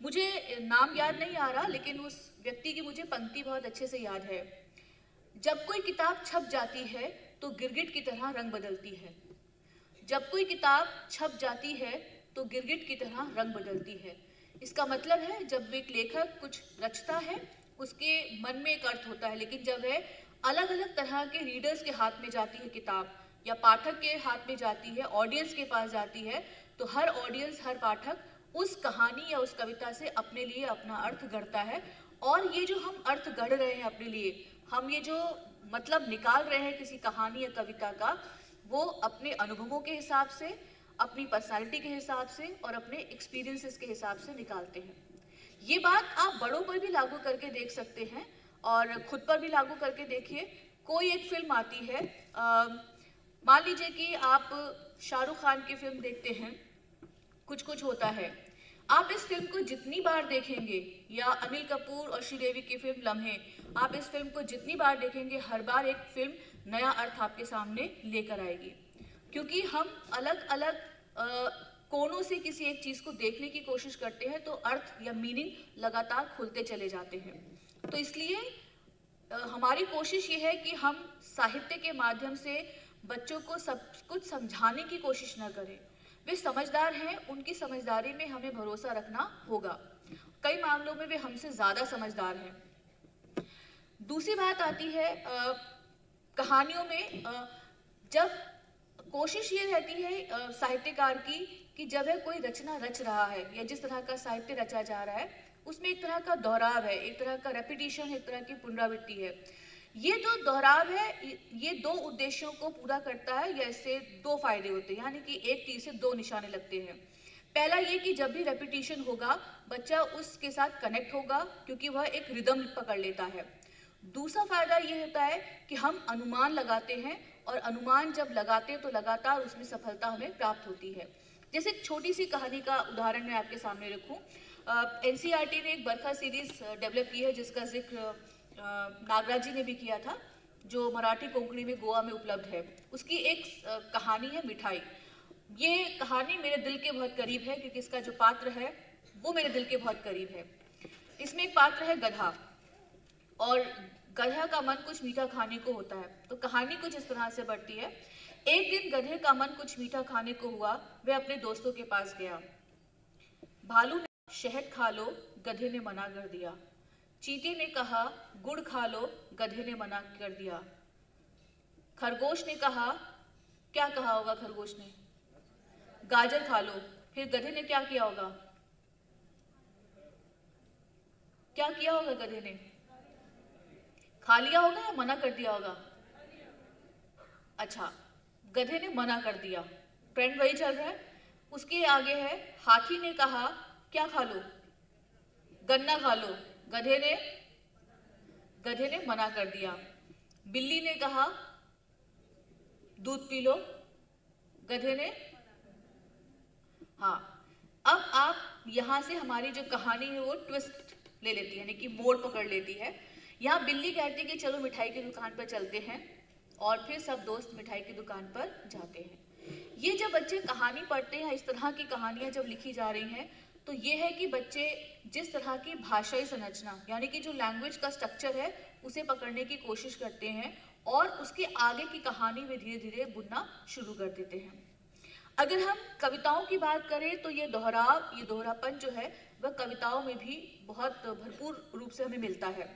मुझे नाम याद नहीं आ रहा लेकिन उस व्यक्ति की मुझे पंक्ति बहुत अच्छे से याद है। जब कोई किताब छप जाती है तो गिरगिट की तरह रंग बदलती है। जब कोई किताब छप जाती है तो गिरगिट की तरह रंग बदलती है। इसका मतलब है जब एक लेखक कुछ रचता है उसके मन में एक अर्थ होता है, लेकिन जब वह अलग अलग तरह के रीडर्स के हाथ में जाती है किताब या पाठक के हाथ में जाती है, ऑडियंस के पास जाती है, तो हर ऑडियंस, हर पाठक उस कहानी या उस कविता से अपने लिए अपना अर्थ गढ़ता है। और ये जो हम अर्थ गढ़ रहे हैं अपने लिए, हम ये जो मतलब निकाल रहे हैं किसी कहानी या कविता का, वो अपने अनुभवों के हिसाब से, अपनी पर्सनालिटी के हिसाब से और अपने एक्सपीरियंसेस के हिसाब से निकालते हैं। ये बात आप बड़ों पर भी लागू करके देख सकते हैं और खुद पर भी लागू करके देखिए। कोई एक फिल्म आती है, मान लीजिए कि आप शाहरुख खान की फिल्म देखते हैं, कुछ कुछ होता है, आप इस फिल्म को जितनी बार देखेंगे, या अनिल कपूर और श्रीदेवी की फिल्म लम्हे, आप इस फिल्म को जितनी बार देखेंगे हर बार एक फिल्म नया अर्थ आपके सामने लेकर आएगी, क्योंकि हम अलग अलग कोनों से किसी एक चीज़ को देखने की कोशिश करते हैं तो अर्थ या मीनिंग लगातार खुलते चले जाते हैं। तो इसलिए हमारी कोशिश ये है कि हम साहित्य के माध्यम से बच्चों को सब कुछ समझाने की कोशिश न करें। वे समझदार हैं, उनकी समझदारी में हमें भरोसा रखना होगा। कई मामलों में वे हमसे ज़्यादा समझदार हैं। दूसरी बात आती है कहानियों में, जब कोशिश ये रहती है साहित्यकार की कि जब वह कोई रचना रच रहा है या जिस तरह का साहित्य रचा जा रहा है उसमें एक तरह का दोहराव है, एक तरह का रेपिटेशन, एक तरह की पुनरावृत्ति है। ये जो दोहराव है ये दो उद्देश्यों को पूरा करता है या इससे दो फायदे होते हैं, यानी कि एक तीर से दो निशाने लगते हैं। पहला ये कि जब भी रेपिटेशन होगा बच्चा उसके साथ कनेक्ट होगा क्योंकि वह एक रिदम पकड़ लेता है। दूसरा फायदा ये होता है कि हम अनुमान लगाते हैं और अनुमान जब लगाते हैं तो लगातार उसमें सफलता हमें प्राप्त होती है। जैसे एक छोटी सी कहानी का उदाहरण मैं आपके सामने रखूँ। NCERT ने एक बरखा सीरीज़ डेवलप की है जिसका जिक्र नागराज जी ने भी किया था, जो मराठी कोंकणी में गोवा में उपलब्ध है। उसकी एक कहानी है मिठाई। ये कहानी मेरे दिल के बहुत करीब है क्योंकि इसका जो पात्र है वो मेरे दिल के बहुत करीब है। इसमें एक पात्र है गधा, और गधा का मन कुछ मीठा खाने को होता है। तो कहानी कुछ इस तरह से बढ़ती है। एक दिन गधे का मन कुछ मीठा खाने को हुआ, वह अपने दोस्तों के पास गया। भालू ने शहद खा लो, गधे ने मना कर दिया। चीते ने कहा गुड़ खा लो, गधे ने मना कर दिया। खरगोश ने कहा, क्या कहा होगा खरगोश ने? गाजर खा लो। फिर गधे ने क्या किया होगा? क्या किया होगा गधे ने? खा लिया होगा या मना कर दिया होगा? अच्छा, गधे ने मना कर दिया। ट्रेंड वही चल रहा है। उसके आगे है हाथी ने कहा क्या खा लो? गन्ना खा लो। गधे ने मना कर दिया। बिल्ली ने कहा दूध पी लो, गधे ने, हाँ। अब आप यहाँ से हमारी जो कहानी है वो ट्विस्ट ले लेती है, यानी कि मोड़ पकड़ लेती है। यहाँ बिल्ली कहती है कि चलो मिठाई की दुकान पर चलते हैं, और फिर सब दोस्त मिठाई की दुकान पर जाते हैं। ये जब बच्चे कहानी पढ़ते हैं, इस तरह की कहानियाँ जब लिखी जा रही हैं, तो ये है कि बच्चे जिस तरह की भाषाई संरचना, यानी कि जो लैंग्वेज का स्ट्रक्चर है, उसे पकड़ने की कोशिश करते हैं और उसके आगे की कहानी वे धीरे धीरे बुनना शुरू कर देते हैं। अगर हम कविताओं की बात करें तो ये दोहराव, ये दोहरापन जो है वह कविताओं में भी बहुत भरपूर रूप से हमें मिलता है।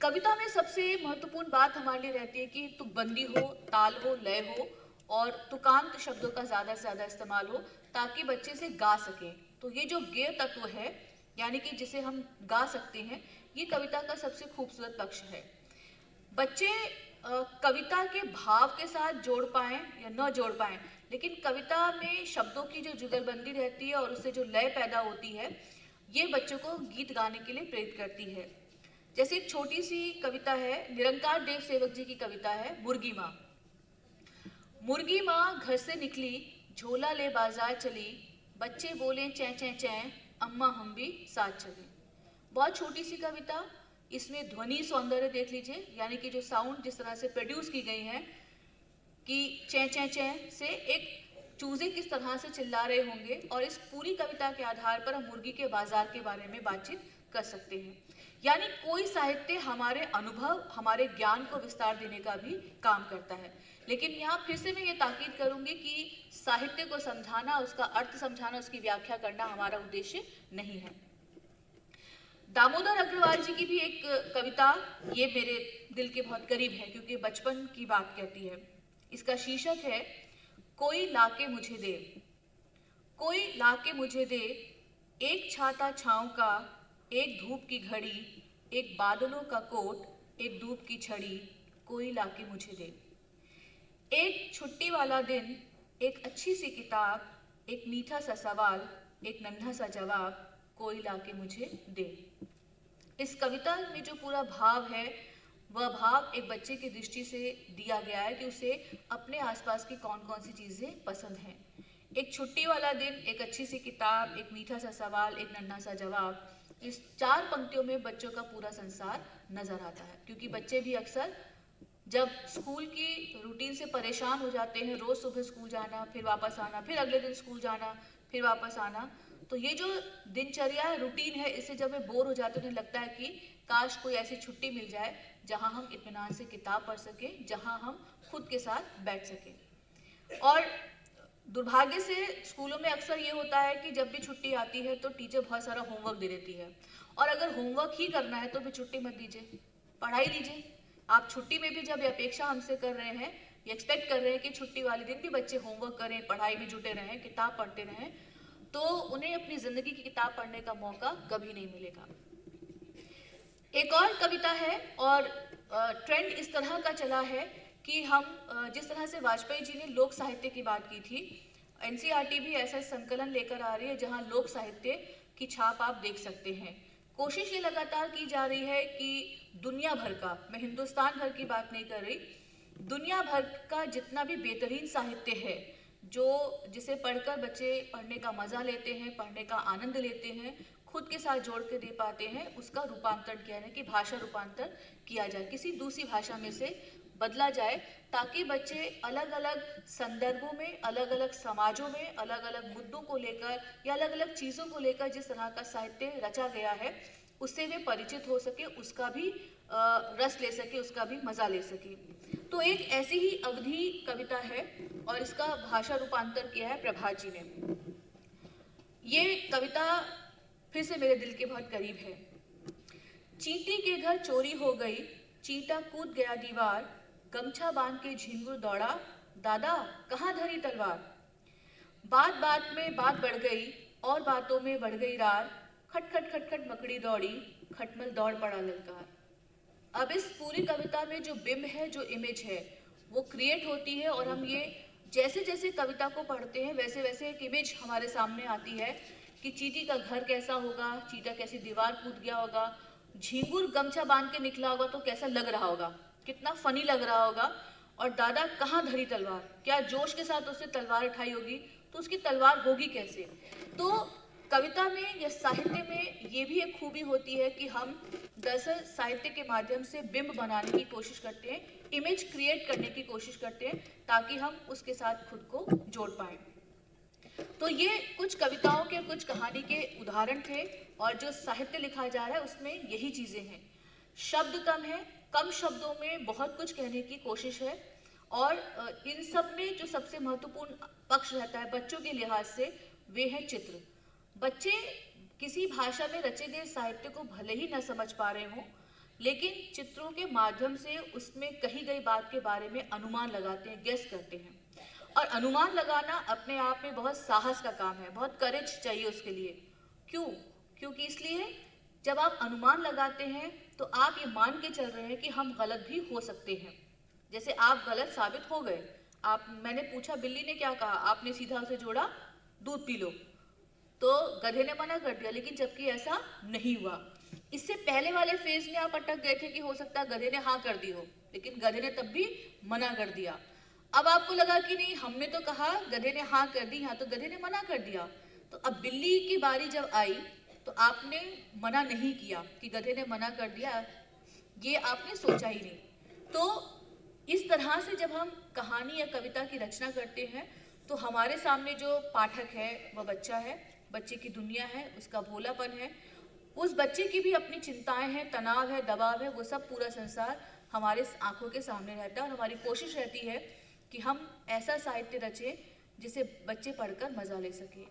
कविता में सबसे महत्वपूर्ण बात हमारे लिए रहती है कि तुकबंदी हो, ताल हो, लय हो और तुकांत शब्दों का ज़्यादा से ज़्यादा इस्तेमाल हो ताकि बच्चे इसे गा सकें। तो ये जो गेय तत्व है, यानी कि जिसे हम गा सकते हैं, ये कविता का सबसे खूबसूरत पक्ष है। बच्चे कविता के भाव के साथ जोड़ पाएँ या न जोड़ पाएँ, लेकिन कविता में शब्दों की जो जुगलबंदी रहती है और उससे जो लय पैदा होती है, ये बच्चों को गीत गाने के लिए प्रेरित करती है। जैसे एक छोटी सी कविता है, निरंकार देव सेवक जी की कविता है, मुर्गी माँ। मुर्गी माँ घर से निकली, झोला ले बाजार चली, बच्चे बोले चैं चैं चैं, अम्मा हम भी साथ चले। बहुत छोटी सी कविता, इसमें ध्वनि सौंदर्य देख लीजिए, यानी कि जो साउंड जिस तरह से प्रोड्यूस की गई है कि चैं चैं चैं से एक चूजे किस तरह से चिल्ला रहे होंगे, और इस पूरी कविता के आधार पर हम मुर्गी के बाजार के बारे में बातचीत कर सकते हैं। यानी कोई साहित्य हमारे अनुभव, हमारे ज्ञान को विस्तार देने का भी काम करता है। लेकिन यहाँ फिर से मैं ये ताकीद करूँगी कि साहित्य को समझाना, उसका अर्थ समझाना, उसकी व्याख्या करना हमारा उद्देश्य नहीं है। दामोदर अग्रवाल जी की भी एक कविता, ये मेरे दिल के बहुत करीब है क्योंकि बचपन की बात कहती है। इसका शीर्षक है कोई लाके मुझे दे। कोई लाके मुझे दे, एक छाता छाँव का, एक धूप की घड़ी, एक बादलों का कोट, एक धूप की छड़ी, कोई लाके मुझे दे। एक छुट्टी वाला दिन, एक अच्छी सी किताब, एक मीठा सा सवाल, एक नन्हा सा जवाब, कोई लाके मुझे दे। इस कविता में जो पूरा भाव है, वह भाव एक बच्चे की दृष्टि से दिया गया है कि उसे अपने आसपास की कौन कौन सी चीज़ें पसंद हैं। एक छुट्टी वाला दिन, एक अच्छी सी किताब, एक मीठा सा सवाल, एक नन्हा सा जवाब, इस चार पंक्तियों में बच्चों का पूरा संसार नज़र आता है। क्योंकि बच्चे भी अक्सर जब स्कूल की रूटीन से परेशान हो जाते हैं, रोज़ सुबह स्कूल जाना, फिर वापस आना, फिर अगले दिन स्कूल जाना, फिर वापस आना, तो ये जो दिनचर्या रूटीन है, इससे जब वे बोर हो जाते हैं, उन्हें लगता है कि काश कोई ऐसी छुट्टी मिल जाए जहां हम इत्मीनान से किताब पढ़ सकें, जहां हम खुद के साथ बैठ सकें। और दुर्भाग्य से स्कूलों में अक्सर ये होता है कि जब भी छुट्टी आती है तो टीचर बहुत सारा होमवर्क दे देती है, और अगर होमवर्क ही करना है तो भी छुट्टी मत दीजिए, पढ़ाई दीजिए। आप छुट्टी में भी जब ये अपेक्षा हमसे कर रहे हैं, ये एक्सपेक्ट कर रहे हैं कि छुट्टी वाले दिन भी बच्चे होमवर्क करें, पढ़ाई में जुटे रहें, किताब पढ़ते रहें, तो उन्हें अपनी ज़िंदगी की किताब पढ़ने का मौका कभी नहीं मिलेगा। एक और कविता है, और ट्रेंड इस तरह का चला है कि हम जिस तरह से वाजपेयी जी ने लोक साहित्य की बात की थी, एनसीईआरटी भी ऐसा संकलन लेकर आ रही है जहां लोक साहित्य की छाप आप देख सकते हैं। कोशिश ये लगातार की जा रही है कि दुनिया भर का, मैं हिंदुस्तान भर की बात नहीं कर रही, दुनिया भर का जितना भी बेहतरीन साहित्य है, जो जिसे पढ़कर बच्चे पढ़ने का मज़ा लेते हैं, पढ़ने का आनंद लेते हैं, खुद के साथ जोड़ के दे पाते हैं, उसका रूपांतरण किया, यानी कि भाषा रूपांतर किया जाए, किसी दूसरी भाषा में से बदला जाए, ताकि बच्चे अलग अलग संदर्भों में, अलग अलग समाजों में, अलग अलग मुद्दों को लेकर या अलग अलग चीज़ों को लेकर जिस तरह का साहित्य रचा गया है उससे वे परिचित हो सके, उसका भी रस ले सके, उसका भी मज़ा ले सके। तो एक ऐसी ही अवधि कविता है और इसका भाषा रूपांतर किया है प्रभात जी ने। ये कविता फिर से मेरे दिल के बहुत करीब है। चींटी के घर चोरी हो गई, चींटा कूद गया दीवार, गमछा बांध के झिंगुर दौड़ा, दादा कहाँ धरी तलवार। बात बात में बात बढ़ गई और बातों में बढ़ गई रार, खट खट खट खट मकड़ी दौड़ी, खटमल दौड़ पड़ा ललकार। अब इस पूरी कविता में जो बिंब है, जो इमेज है, वो क्रिएट होती है, और हम ये जैसे जैसे कविता को पढ़ते हैं वैसे वैसे एक इमेज हमारे सामने आती है कि चींटी का घर कैसा होगा, चींटा कैसी दीवार कूद गया होगा, झिंगुर गमछा बांध के निकला होगा तो कैसा लग रहा होगा, कितना फनी लग रहा होगा, और दादा कहाँ धरी तलवार, क्या जोश के साथ उसने तलवार उठाई होगी, तो उसकी तलवार होगी कैसे। तो कविता में या साहित्य में ये भी एक खूबी होती है कि हम दरअसल साहित्य के माध्यम से बिंब बनाने की कोशिश करते हैं, इमेज क्रिएट करने की कोशिश करते हैं, ताकि हम उसके साथ खुद को जोड़ पाएँ। तो ये कुछ कविताओं के, कुछ कहानी के उदाहरण थे, और जो साहित्य लिखा जा रहा है उसमें यही चीज़ें हैं। शब्द कम है, कम शब्दों में बहुत कुछ कहने की कोशिश है, और इन सब में जो सबसे महत्वपूर्ण पक्ष रहता है बच्चों के लिहाज से, वे हैं चित्र। बच्चे किसी भाषा में रचे गए साहित्य को भले ही न समझ पा रहे हों, लेकिन चित्रों के माध्यम से उसमें कही गई बात के बारे में अनुमान लगाते हैं, गेस करते हैं। और अनुमान लगाना अपने आप में बहुत साहस का काम है, बहुत करेज चाहिए उसके लिए। क्यों? क्योंकि इसलिए जब आप अनुमान लगाते हैं तो आप ये मान के चल रहे हैं कि हम गलत भी हो सकते हैं। जैसे आप गलत साबित हो गए, आप, मैंने पूछा बिल्ली ने क्या कहा, आपने सीधा उसे जोड़ा दूध पी लो, तो गधे ने मना कर दिया, लेकिन जबकि ऐसा नहीं हुआ। इससे पहले वाले फेज में आप अटक गए थे कि हो सकता है गधे ने हाँ कर दी हो, लेकिन गधे ने तब भी मना कर दिया। अब आपको लगा कि नहीं, हमने तो कहा गधे ने हाँ कर दी, यहाँ तो गधे ने मना कर दिया। तो अब बिल्ली की बारी जब आई तो आपने मना नहीं किया कि गधे ने मना कर दिया, ये आपने सोचा ही नहीं। तो इस तरह से जब हम कहानी या कविता की रचना करते हैं तो हमारे सामने जो पाठक है वह बच्चा है, बच्चे की दुनिया है, उसका भोलापन है, उस बच्चे की भी अपनी चिंताएं हैं, तनाव है, दबाव है, वो सब पूरा संसार हमारे आंखों के सामने रहता है। और हमारी कोशिश रहती है कि हम ऐसा साहित्य रचें जिसे बच्चे पढ़कर मज़ा ले सकें।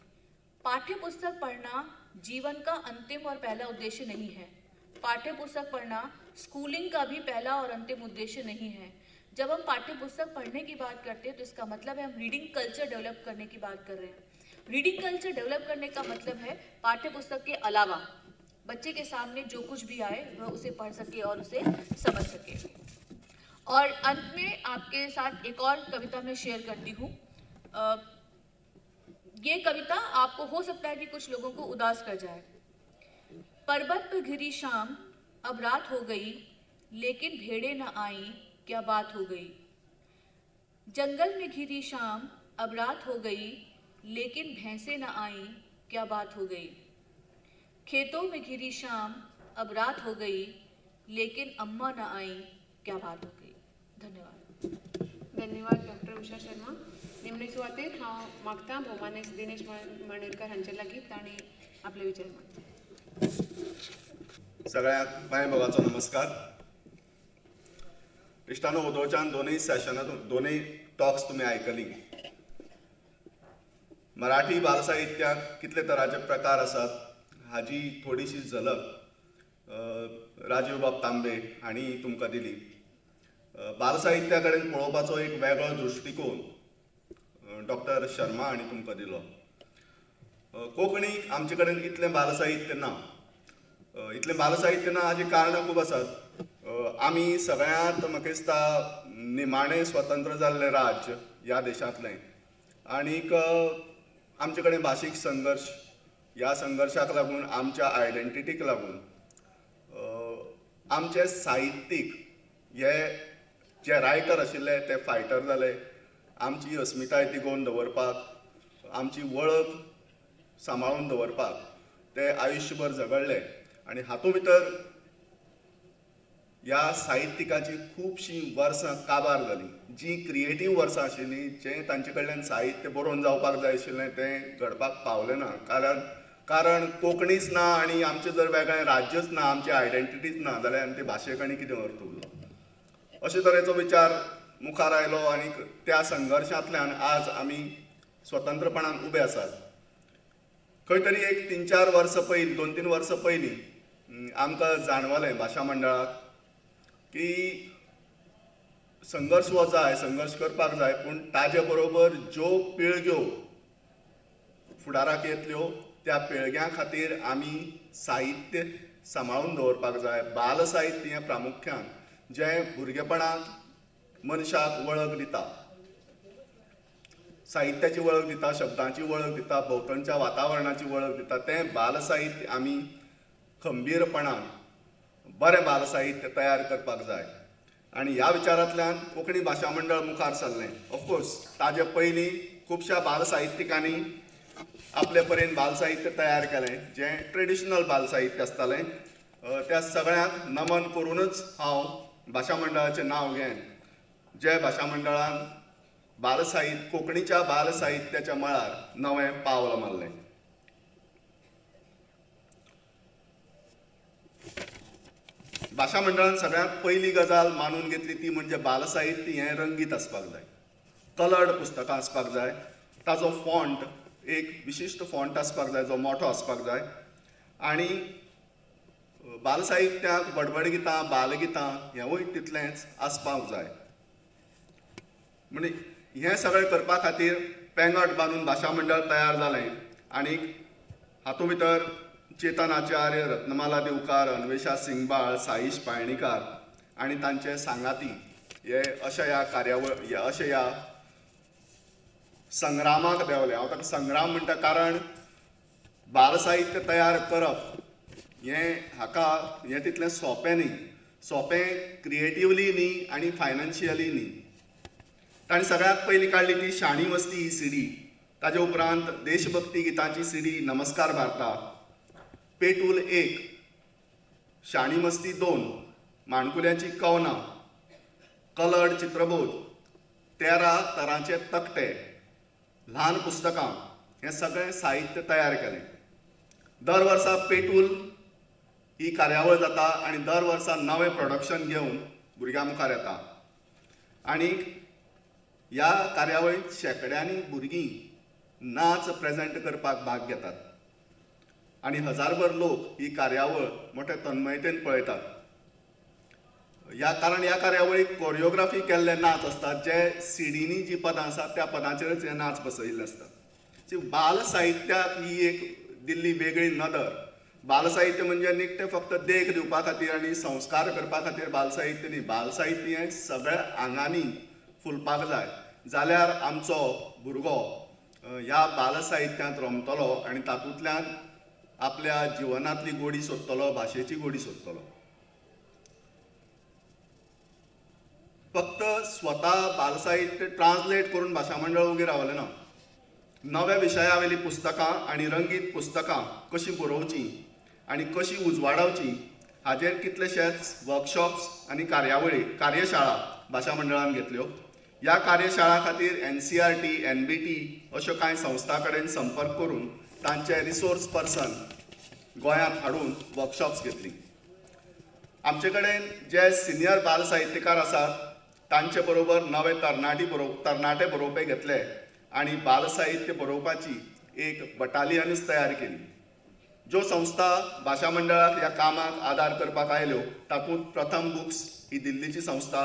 पाठ्य पुस्तक पढ़ना जीवन का अंतिम और पहला उद्देश्य नहीं है। पाठ्य पुस्तक पढ़ना स्कूलिंग का भी पहला और अंतिम उद्देश्य नहीं है। जब हम पाठ्य पुस्तक पढ़ने की बात करते हैं तो इसका मतलब है हम रीडिंग कल्चर डेवलप करने की बात कर रहे हैं। रीडिंग कल्चर डेवलप करने का मतलब है पाठ्य पुस्तक के अलावा बच्चे के सामने जो कुछ भी आए वह उसे पढ़ सके और उसे समझ सके। और अंत में आपके साथ एक और कविता मैं शेयर करती हूँ। ये कविता आपको हो सकता है कि कुछ लोगों को उदास कर जाए। पर्वत पर घिरी शाम अब रात हो गई, लेकिन भेड़ें न आईं क्या बात हो गई। जंगल में घिरी शाम अब रात हो गई, लेकिन भैंसें न आईं क्या बात हो गई। खेतों में घिरी शाम अब रात हो गई, लेकिन अम्मा न आईं क्या बात हो गई। धन्यवाद। धन्यवाद डॉक्टर उषा शर्मा। निमणे सुवातेर हांव मागता भोवमानेस्त दिनेश मणेरकर हांचे लागीं तांणी आपले विचार मांडले। सगळ्यांक मायभावाचो नमस्कार। इश्टानो, ओदोच्यान दोनूय सेशनां दोनूय टॉक्स तुमी आयकली। मराठी बालसाहित्याक कितले तरांचे प्रकार आसात हाजी थोडीशी झलक राजीव बाब तांबे हांणी तुमकां दिली। बालसाहित्या कडेन पळोवपाचो एक वेगळो दृश्टिकोन डॉक्टर शर्मा हांणी तुमकां दिलो। कोंकणीक आमचे कडेन इतलें बालसाहित्य ना, इतलें बालसाहित्य ना हाजी कारणां खूब आसात। आमी सगळ्यांत म्हाका दिसता निमाणें स्वतंत्र जाल्लें राज्य ह्या देशांतलें, आनीक आमचे कडेन भाशीक संघर्श, ह्या संघर्शाक लागून आमच्या आयडेंटिटीक लागून आमचे साहित्यीक हे जे रायटर आशिल्ले ते फायटर जाले। आमची अस्मिताय तिगोवन दवरपाक, आमची वळख सांबाळून दवरपाक ते आयुश्यभर झगडले आनी हातूंत भितर ह्या साहित्यिकाची खुबशीं वर्सां काबार जालीं। जीं क्रिएटीव वर्सां आशिल्लीं, जें तांचे कडल्यान साहित्य बरोवन जावपाक जाय आशिल्लें तें घडपाक पावलें ना। कारण कोंकणीच ना आनी आमचें जर वेगळें राज्यच ना, आमची आयडेंटिटीच ना जाल्यार आनी ते भाशेक आनी कितें अर्थ उरलो। अशे तरेचो विचार मुखार आयलो आनी त्या संघर्शांतल्यान आज आमी स्वतंत्रपणान उबे आसात। खंय तरी एक 3-4 वर्सां पयलीं, 2-3 वर्सां पयलीं आमकां जाणवलें भाशा मंडळाक की संघर्श हो जाय, संघर्श करपाक जाय, पूण ताजे बरोबर ज्यो पिळग्यो फुडाराक येतल्यो त्या पिळग्यां खातीर आमी साहित्य सांबाळून दवरपाक जाय। बाल साहित्य हें प्रामुख्यान जें भुरगेपणाक मनशाक वळख दिता, साहित्याची वळख दिता, शब्दांची वळख दिता, भोंवतणच्या वातावरणाची वळख दिता, तें बालसाहित्य आमी खंबीरपणान बरें बालसाहित्य तयार करपाक जाय। आनी ह्या विचारांतल्यान कोंकणी भाशा मंडळ मुखार सरलें। ऑफकोर्स ताजे पयलीं खुबश्या बालसाहित्यिकांनी आपले परेन बालसाहित्य तयार केलें जें ट्रेडिशनल बालसाहित्य आसतालें। त्या सगळ्यांक नमन करूनच हांव भाशा मंडळाचें नांव घेन, जे भाशा मंडळान बालसाहित्य, कोंकणीच्या बालसाहित्याच्या मळार नवें पावल मारलें। भाशा मंडळान सगळ्यांत पयली गजाल मानून घेतली ती म्हणजे बालसाहित्य हें रंगीत आसपाक जाय, कलर्ड पुस्तकां आसपाक जाय, ताजो फॉन्ट एक विशिश्ट फॉन्ट आसपाक जाय जो मोठो आसपाक जाय आनी बालसाहित्याक बडबडगितां, बालगितां हेंवूय तितलेंच आसपाक जाय. म्हणजे हें सगळें करपा खातीर पेंगट बांदून भाशा मंडळ तयार जालें आनी हातूंत भितर चेतन आचार्य, रत्नमाला दिवकार, अन्वेषा सिंगबाळ, साईश पायणीकार आनी तांचे सांगाती हे अशा ह्या कार्यावळ अशा ह्या संग्रामाक देंवले. हांव ताका संग्राम म्हणटा कारण बालसाहित्य तयार करप हें हाका हें तितलें सोंपें न्ही, सोंपें क्रिएटिवली न्ही आनी फायनान्शियली न्ही. ताणें सगळ्यांत पयलीं काडली ती शाणी वस्ती ही सीडी, ताजे उपरांत देशभक्ती गितांची सीडी नमस्कार भारता, पेटूल 1, शाणी मस्ती 2, माणकुल्यांची कवनां, कलर्ड चित्रबोध, 13 तरांचे तकटे, ल्हान पुस्तकां, हें सगळें साहित्य तयार केलें. दर वर्सा पेटूल ही कार्यावळ जाता आनी दर वर्सा नवें प्रोडक्शन घेवन भुरग्यां मुखार येता आनी ह्या कार्यावळींत शेंकड्यांनी भुरगीं नाच प्रेजेंट करपाक भाग घेतात आनी हजारभर लोक ही कार्यावळ मोठे तन्मयतेन पळयतात. ह्या कारण ह्या कार्यावळीक कोरियोग्राफी केल्ले नाच आसतात जे सिडींनी जी पदां आसात त्या पदांचेरच हे नाच बसयल्ले आसतात. बाल साहित्याक ही एक दिल्ली वेगळी नदर. बालसाहित्य म्हणजे निखटें फक्त देख दिवपा खातीर आनी संस्कार करपा खातीर बालसाहित्य न्ही, बालसाहित्य हें सगळ्या आंगांनी फुलपाक जाय जाल्यार आमचो भुरगो ह्या बालसाहित्यांत रमतलो आनी तातूंतल्यान आपल्या जिवनांतली गोडी सोदतलो, भाशेची गोडी सोदतलो. फक्त स्वता बालसाहित्य ट्रान्सलेट करून भाशा मंडळ उगी रावलें ना. नव्या विशया वयलीं पुस्तकां आनी रंगीत पुस्तकां कशीं बरोवचीं आनी कशीं उजवाडावचीं हाजेर कितलेशेच वर्कशॉप्स आनी कार्यावळी, कार्यशाळा भाशा मंडळान घेतल्यो. ह्या कार्यशाळा खातीर NCERT, NBT अश्यो कांय संस्थां कडेन संपर्क करून तांचे रिसोर्स पर्सन गोंयांत हाडून वर्कशॉप्स घेतली. आमचे कडेन जे सिनियर बाल साहित्यकार आसात तांचे बरोबर नवे तरणाटे बरोवपी घेतले आनी बालसाहित्य बरोवपाची एक बटालियनूच तयार केली. ज्यो संस्था भाशा मंडळाक ह्या कामाक आदार करपाक आयल्यो तातूंत प्रथम बुक्स ही दिल्लीची संस्था,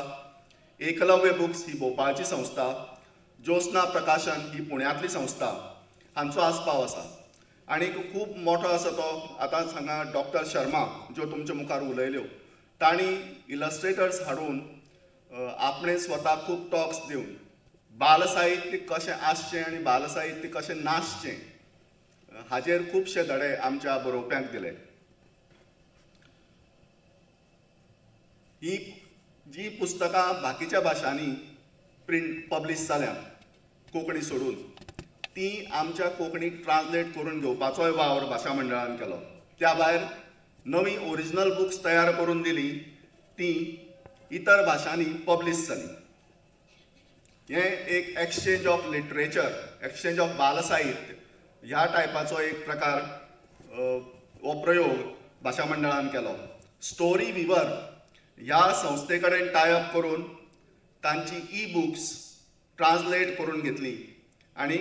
एकलव्य बुक्स ही भोपाळची संस्था, ज्योत्स्ना प्रकाशन ही पुण्यांतली संस्था हांचो आस्पाव आसा. आनी खूब मोठो आसा तो आतां हांगा डॉक्टर शर्मा ज्यो तुमचे मुखार उलयल्यो तांणी इलस्ट्रेटर्स हाडून आपणें स्वता खूब टॉक्स दिवन बालसाहित्य कशें आसचें आनी बालसाहित्य कशें नासचें हाजेर खुबशे धडे आमच्या बरोवप्यांक दिले. ही जी पुस्तकां बाकीच्या भाशांनी प्रिंट पब्लिश जाल्यात कोंकणी सोडून ती आमच्या कोंकणीक ट्रान्सलेट करून घेवपाचोय वावर भाशा मंडळान केलो. त्या भायर नवी ओरिजिनल बुक्स तयार करून दिली ती इतर भाशांनी पब्लिश जाली. हें एक exchange of literature, exchange of बालसाहित्य ह्या टायपाचो एक प्रकार हो प्रयोग भाशा मंडळान केलो. स्टोरी विवर ह्या संस्थे कडेन टायअप करून तांची ई बुक्स ट्रान्सलेट करून घेतली आनी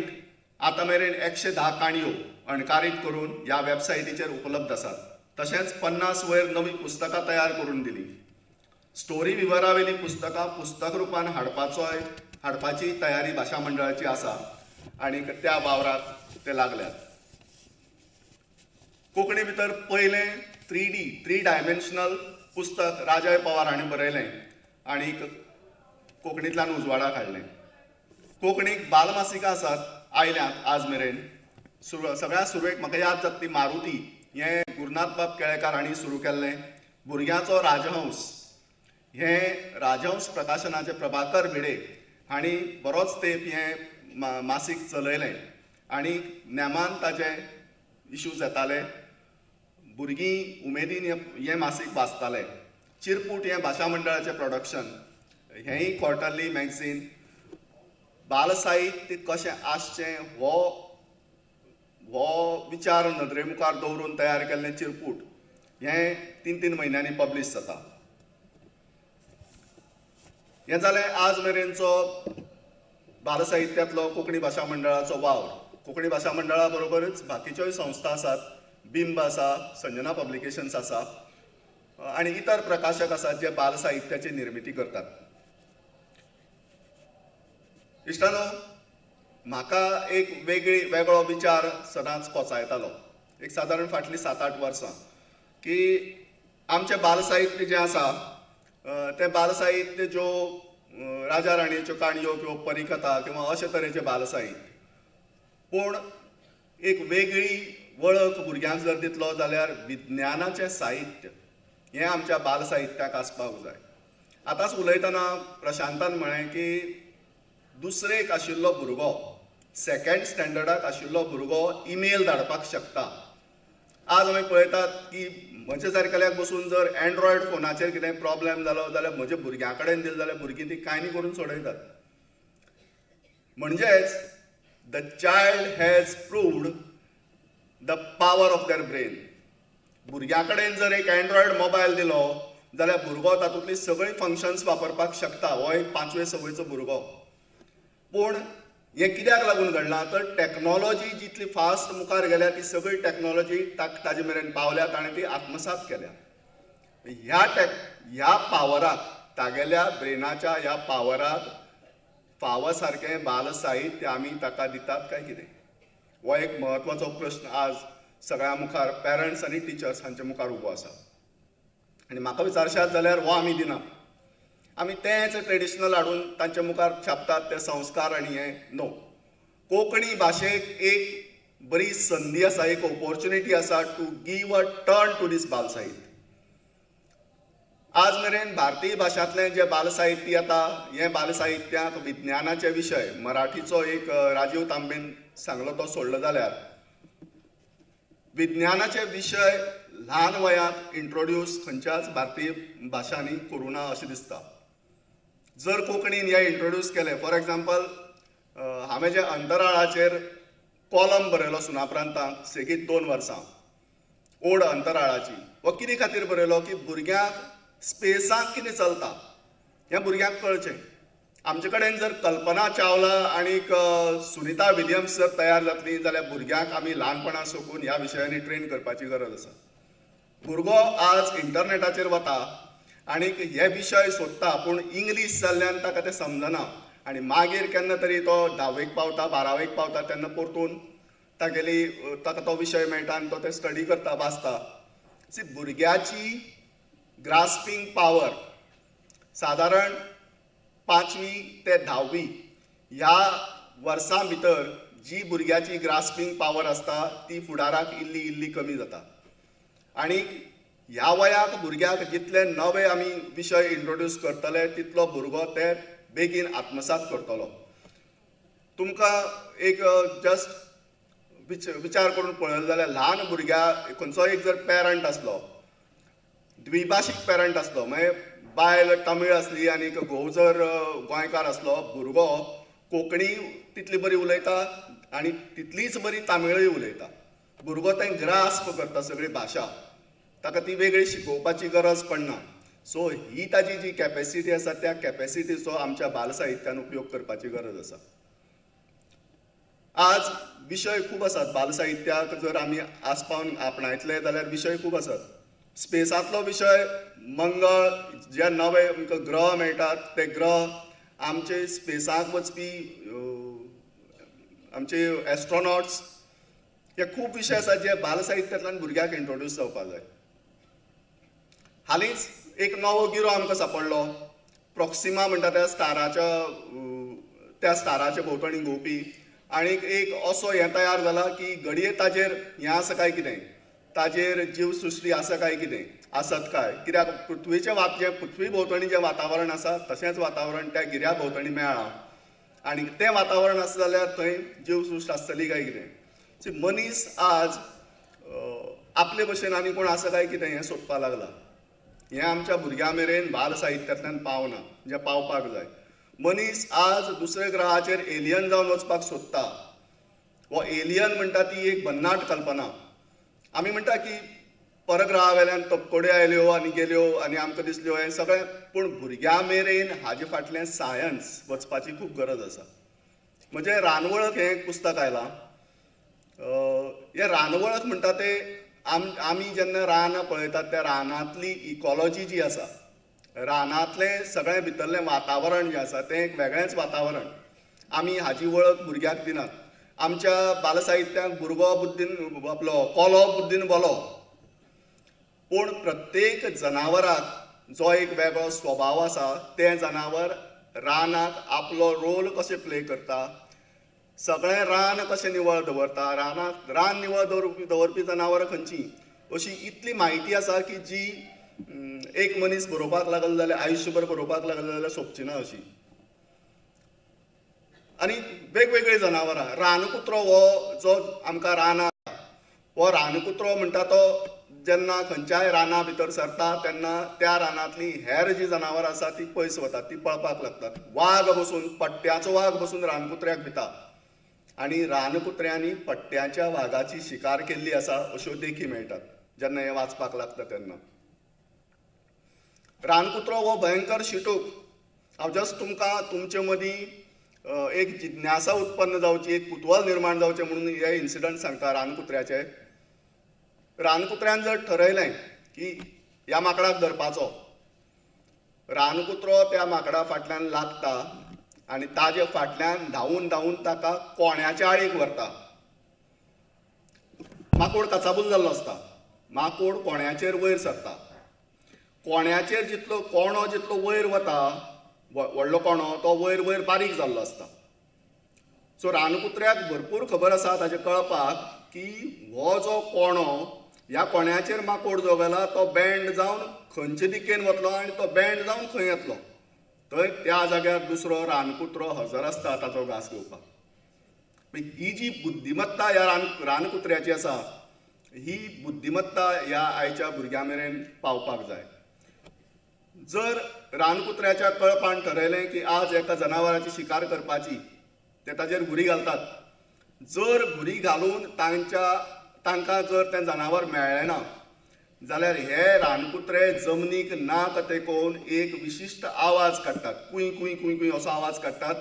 आतां मेरेन 110 काणयो अणकारीत करून ह्या वेबसायटीचेर उपलब्ध आसात. तशेंच 50 वयर नवीं पुस्तकां तयार करून दिलीं. स्टोरी विवरावेली पुस्तकां पुस्तक रुपान हाडपाची तयारी भाशा मंडळाची आसा आनी त्या वावराक ते लागल्यात. कोंकणी भितर पयलें 3D dimensional पुस्तक राजय पवार हांणी बरयलें आनी कोंकणींतल्यान उजवाडाक हाडलें. कोंकणीक बालमासिकां आसात आयल्यात आज मेरेन. सगळ्यांत सुरवेक म्हाका याद जाता ती मारुती हें गुरुनाथ बाब केळेकार हांणी सुरू केल्लें. भुरग्यांचो राजहंस हें राजहंस प्रकाशनाचे प्रभाकर भिडे हांणी बरोच तेंप हें मासीक चलयलें आनी नेमान ताजे इश्यूज येताले. भुरगीं उमेदीन हें मासीक वाचताले. चिरपूट हें भाशा मंडळाचें प्रोडक्शन, हेंय क्वॉर्टरली मॅगझीन. बालसाहित्य कशें आसचें हो हो विचार नदरे मुखार दवरून तयार केल्लें चिरपूट हें 3-3 म्हयन्यांनी पब्लिश जाता. हें जालें आज मेरेनचो बालसाहित्यांतलो कोंकणी भाशा मंडळाचो वावर. कोंकणी भाशा मंडळा बरोबरच बाकीच्योय संस्था आसात, बिंब आसा, संजना पब्लिकेशन्स आसा आनी इतर प्रकाशक आसात जे बालसाहित्याची निर्मिती करतात. इश्टानो, म्हाका एक वेगळो विचार सदांच कोचायतालो, एक सादारण फाटलीं 7-8 वर्सां, की आमचें बालसाहित्य जें आसा तें बालसाहित्य ज्यो राजा राणयेच्यो काणयो किंवा परिकथा किंवा अशे तरेचें बालसाहित्य, पूण एक वेगळी वळख भुरग्यांक जर दितलो जाल्यार विज्ञानाचें साहित्य हें आमच्या बालसाहित्याक आसपाक जाय. आतांच उलयतना प्रशांतान म्हळें की दुसरेक आशिल्लो भुरगो, सेकेंड स्टँडर्डाक आशिल्लो भुरगो ईमेल धाडपाक शकता. आज आमी पळयतात की म्हजे सारकेल्याक बसून जर एन्ड्रॉयड फोनाचेर कितें प्रॉब्लेम जालो जाल्यार म्हज्या भुरग्यां कडेन दिलें जाल्यार भुरगीं ती कांय न्ही करून सोडयतात. म्हणजेच the child has proved the power of their brain. भुरग्यां कडेन जर एक एन्ड्रॉयड मोबायल दिलो जाल्यार भुरगो तातूंतलीं सगळीं फंक्शन्स वापरपाक शकता. हो एक 5वे 6वेचो भुरगो. पूण हें कित्याक लागून घडलां तर टॅक्नोलॉजी जितली फास्ट मुखार गेल्या ती सगळी टॅक्नोलॉजी ताजे मेरेन पावल्या, ताणें ती आत्मसात केल्या. ह्या पावराक, तागेल्या ब्रेनाच्या ह्या पावराक फावो सारकें बालसाहित्य आमी ताका दितात काय कितें, हो एक म्हत्वाचो प्रश्न आज सगळ्यां मुखार, पेरंट्स आनी टिचर्स हांचे मुखार उबो आसा. आनी म्हाका विचारशात जाल्यार हो आमी दिना, आमी तेंच ट्रेडिशनल हाडून तांचे मुखार छापतात ते संस्कार आनी हें नो. कोंकणी भाशेक एक बरी संदी आसा, एक ऑपोर्चुनिटी आसा to give a turn to this बालसाहित्य. आज मेरेन भारतीय भाशांतलें जें बालसाहित्य येता हें बालसाहित्यांत विज्ञानाचे विशय, मराठीचो एक राजीव तांबेन सांगलो तो सोडलो जाल्यार विज्ञानाचे विशय ल्हान वयांत इंट्रोड्यूस खंयच्याच भारतीय भाशांनी करूं ना अशें दिसता. जर कोंकणीन हे इंट्रोड्यूस केलें, फॉर एग्जाम्पल हांवें जें अंतराळाचेर कॉलम बरयलो सुनाप्रांतांत सेगीत 2 वर्सां, ओड अंतराळाची, हो कितें खातीर बरयलो की भुरग्यांक स्पेसांत कितें चलता हें भुरग्यांक कळचें. आमचे कडेन जर कल्पना चावला आनी सुनीता विलियम्स जर तयार जातली जाल्यार भुरग्यांक आमी ल्हानपणा साकून ह्या विशयांनी ट्रेन करपाची गरज आसा. भुरगो आज इंटरनेटाचेर वता आनी हे विशय सोदता, पूण इंग्लीश जाल्ल्यान ताका तें समजना आनी मागीर केन्ना तरी तो 10वेक पावता, 12वेक पावता तेन्ना परतून तागेली ताका तो विशय मेळटा आनी तो ते स्टडी करता, वाचता. सी, भुरग्याची ग्रास्पींग पावर सादारण 5वी ते 10वी ह्या वर्सां भितर जी भुरग्याची ग्रास्पींग पावर आसता ती फुडाराक इल्ली इल्ली कमी जाता. आनी ह्या वयाक भुरग्याक जितले नवे आमी विशय इंट्रोड्यूस करतले तितलो भुरगो ते बेगीन आत्मसात करतलो. तुमकां एक जस्ट विचार करून पळयलो जाल्यार ल्हान भुरग्या खंयचो एक जर पेरंट आसलो, द्विभाशीक पेरंट आसलो, मागीर बायल तमीळ आसली आनी घोव जर गोंयकार आसलो, भुरगो कोंकणी तितली बरी उलयता आनी तितलीच बरी तामिळूय उलयता. भुरगो तें ग्रास्प करता सगळी भाशा, ताका ती वेगळी शिकोवपाची गरज पडना. सो ही ताजी जी कॅपेसिटी आसा त्या कॅपेसिटीचो आमच्या बालसाहित्यान उपयोग करपाची गरज आसा. आज विशय खूब आसात बालसाहित्याक जर आमी आसपावन आपणायतले जाल्यार विशय खूब आसात. स्पेसांतलो विशय, मंगळ जे नवे आमकां ग्रह मेळटात ते ग्रह, आमचे स्पेसाक वचपी आमचे एस्ट्रोनॉट्स, हे खूब विशय आसात जे बालसाहित्यांतल्यान भुरग्यांक इंट्रोड्यूस जावपाक जाय. हालींच एक नवो गिरो आमकां सांपडलो, प्रॉक्सिमा म्हणटा त्या स्टाराच्या, त्या स्टाराच्या भोंवतणी घुंवपी, आनी एक असो हें तयार जाला की घडये ताजेर हें आसा काय कितें, ताजेर जीवसृश्टी आसा काय कितें आसत काय, कित्याक पृथ्वीचें जें पृथ्वी भोंवतणी जें वातावरण आसा तशेंच वातावरण त्या गिऱ्या भोंवतणी मेळ्ळां आनी तें वातावरण आसा जाल्यार थंय जीवसृश्ट आसतली काय कितें. मनीस आज आपले भशेन आनी कोण आसा काय कितें हें सोदपाक लागला. हें आमच्या भुरग्यां मेरेन बाल साहित्यांतल्यान पावना, जें पावपाक जाय. मनीस आज दुसऱ्या ग्रहाचेर एलियन जावन वचपाक सोदता. हो एलियन म्हणटा ती एक भन्नाट कल्पना. आमी म्हणटा की परग्रहा वेल्यान तपकोड्यो आयल्यो आनी गेल्यो आनी आमकां दिसल्यो हें सगळें, पूण भुरग्यां मेरेन हाजे फाटल्यान सायन्स वचपाची खूब गरज आसा. म्हणजे रानवळख हें एक पुस्तक आयलां. हें रानवळख म्हणटा ते आमी जेन्ना रानां पळयतात त्या रानांतली इकॉलॉजी जी आसा, रानांतलें सगळें भितरलें वातावरण जें आसा तें एक वेगळेंच वातावरण. आमी हाजी वळख भुरग्याक दिनात. आमच्या बालसाहित्यांत भुरगो बुद्दीन आपलो कोलो बुद्दीन बोलो, पूण प्रत्येक जनावराक जो एक वेगळो स्वभाव आसा तें जनावर रानाक आपलो रोल कशें प्ले करता, सगळें रान कशें निवळ दवरता, रानाक रान निवळ दवरपी जनावरां खंयचीं, अशी इतली म्हायती आसा की जी एक मनीस बरोवपाक लागलो जाल्यार आयुश्यभर बरोवपाक लागलो जाल्यार सोंपची ना अशी. आनी वेगवेगळीं जनावरां, रानकुत्रो हो जो आमकां रानां, हो रानकुत्रो म्हणटा तो जेन्ना खंयच्याय राना भितर सरता तेन्ना त्या रानांतलीं हेर जीं जनावरां आसा तीं पयस वतात, तीं पळपाक लागतात. वाग बसून, पट्ट्याचो वाग बसून रानकुत्र्याक भिता आनी रानकुत्र्यांनी पट्ट्याच्या वागाची शिकार केल्ली आसा अश्यो देखी मेळटात जेन्ना हें वाचपाक लागता तेन्ना. रानकुत्रो हो भयंकर शिटूक. हांव जस्ट तुमकां तुमचे मदीं एक जिज्ञासा उत्पन्न जावची, एक कुतूहल निर्माण जावचें म्हणून हे इन्सिडंट सांगता रानकुत्र्याचे. रानकुत्र्यान जर ठरयलें की ह्या माकडाक धरपाचो, रानकुत्रो त्या माकडा फाटल्यान लागता आनी ताजे फाटल्यान धांवून धांवून ताका कोण्याच्या आळीक व्हरता. माकोड काचाबूल जाल्लो आसता, माकोड कोण्याचेर वयर सरता. कोण्याचेर जितलो कोणो जितलो वयर वता, व्हडलो कोणो तो वयर वयर बारीक जाल्लो आसता. सो रानकुत्र्याक भरपूर खबर आसा ताजें कळपाक की हो जो कोणो, ह्या कोण्याचेर माकोड जो गेला तो बँड जावन खंयचे दिकेन वतलो आनी तो बँड जावन खंय येतलो, थंय त्या जाग्यार दुसरो रानकुत्रो हजर आसता ताचो घास घेवपाक. ही जी बुद्धिमत्ता ह्या रानकुत्र्याची आसा, ही बुद्धिमत्ता ह्या आयच्या भुरग्यां मेरेन पावपाक जाय. जर रानकुत्र्याच्या कळपान ठरयलें की आज एका जनावराची शिकार करपाची, ते ताजेर घुरी घालतात. जर घुरी घालून तांकां जर तें जनावर मेळ्ळें ना जाल्यार हे रानकुत्रे जमनीक नाक तेकोवन एक विशिश्ट आवाज काडटात, कुय कुय कुय कुय असो आवाज काडटात.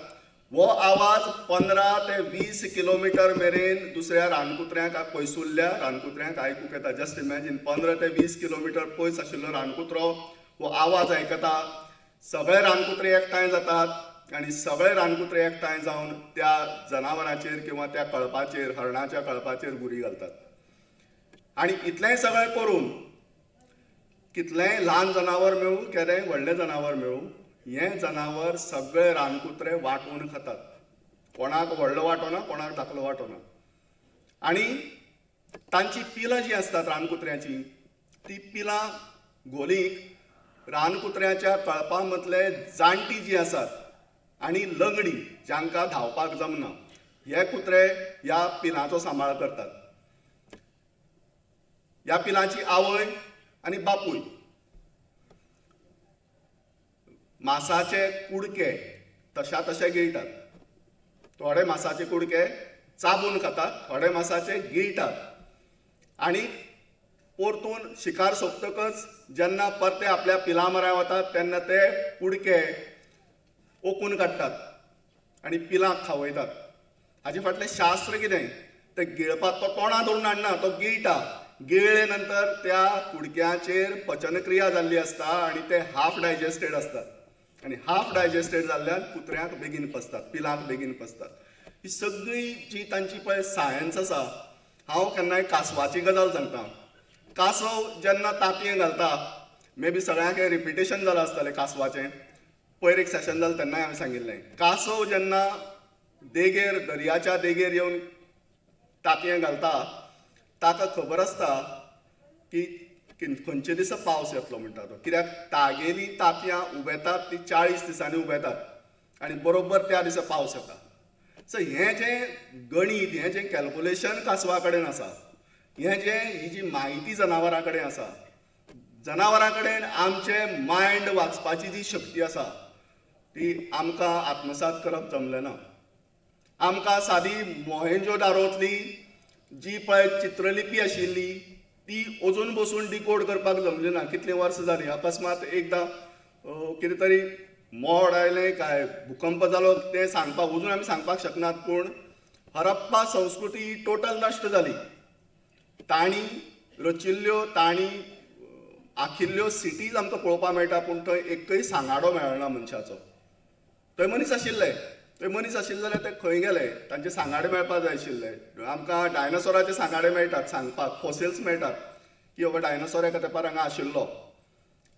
हो आवाज 15 ते 20 किलोमिटर मेरेन दुसऱ्या रानकुत्र्यांक, पयसुल्ल्या रानकुत्र्यांक आयकूंक येता. जस्ट इमॅजीन, 15 ते 20 किलोमिटर पयस आशिल्लो रानकुत्रो हो आवाज आयकता. सगळे रानकुत्रे एकठांय जातात आनी सगळे रानकुत्रे एकठांय जावन त्या जनावरांचेर किंवा त्या कळपाचेर, हरणाच्या कळपाचेर घुरी घालतात. आनी इतलेंय सगळें करून कितलेंय ल्हान जनावर मेळूं, केदेंय व्हडलें जनावर मेळूं, हें जनावर सगळे रानकुत्रे वांटून खातात. कोणाक व्हडलो वांटो ना, कोणाक धाकलो वांटो ना. आनी तांची पिलां जीं आसतात रानकुत्र्यांचीं, ती पिलां घोलीक रानकुत्र्याच्या कळपा मदले जाणटी जी आसात आनी लंगडी जांकां धांवपाक जमना, हे कुत्रे ह्या पिलांचो सांबाळ करतात. ह्या पिलांची आवय आनी बापूय मासाचे कुडके तशा तशे गिळटात. थोडे मासाचे कुडके चाबून खातात, थोडे मासाचे गिळटात. आनी परतून शिकार सोंपतकच जेन्ना परते आपल्या पिलां म्हऱ्यान वतात तेन्ना ते कुडके ओकून काडटात आनी पिलांक खावयतात. हाजे फाटलें शास्त्र कितें, ते गिळपाक तो तोंडां धरून हाडना, तो गिळटा. गिळ्ळे नंतर त्या कुडक्याचेर पचनक्रिया जाल्ली आसता आनी ते हाफ डायजेस्टेड आसतात आनी हाफ डायजेस्टेड जाल्ल्यान कुत्र्यांक बेगीन पचतात, पिलांक बेगीन पचतात. ही सगळी जी तांची पळय सायन्स आसा. हांव केन्नाय कासवाची गजाल सांगता. कासव जेन्ना तांतयें घालता, मे बी सगळ्यांक हें रिपिटेशन जालां आसतलें कासवाचें, पयर एक सेशन जालें तेन्नाय हांवें सांगिल्लें. कासव जेन्ना देगेर, दर्याच्या देगेर येवन तांतयें घालता, ताका खबर आसता की खंयचे दिसा पावस येतलो म्हणटा तो, कित्याक तागेली तांतयां उबेतात ती 40 दिसांनी उबेतात आनी बरोबर त्या दिसा पावस येता. सो हें जें गणीत, हें जें कॅल्कुलेशन कासवा कडेन आसा, हें जें ही जी म्हायती जनावरां कडेन आसा, जनावरां कडेन आमचें मायंड वाचपाची जी शक्ती आसा ती आमकां आत्मसात करप जमलें ना. आमकां सादी मोहेंजोदारोंतली जी पळय चित्रलिपी आशिल्ली ती ती अजून बसून डिकोड करपाक जमली ना. कितलीं वर्सां जालीं, अकस्मात एकदां कितें तरी मोड आयलें काय भुकंप जालो तें सांगपाक अजून आमी सांगपाक शकनात. पूण हरप्पा संस्कृती ही टोटल नश्ट जाली. तांणी रचिल्ल्यो, तांणी आखिल्ल्यो सिटीज आमकां पळोवपाक मेळटा, पूण थंय एकय सांगाडो मेळना मनशाचो. थंय मनीस आशिल्ले, थंय मनीस आशिल्ले जाल्यार ते खंय गेले? तांचे सांगाडे मेळपाक जाय आशिल्ले. आमकां डायनासोराचे सांगाडे मेळटात सांगपाक, फॉसिल्स मेळटात की बाबा डायनासोर एका तेंपार हांगा आशिल्लो,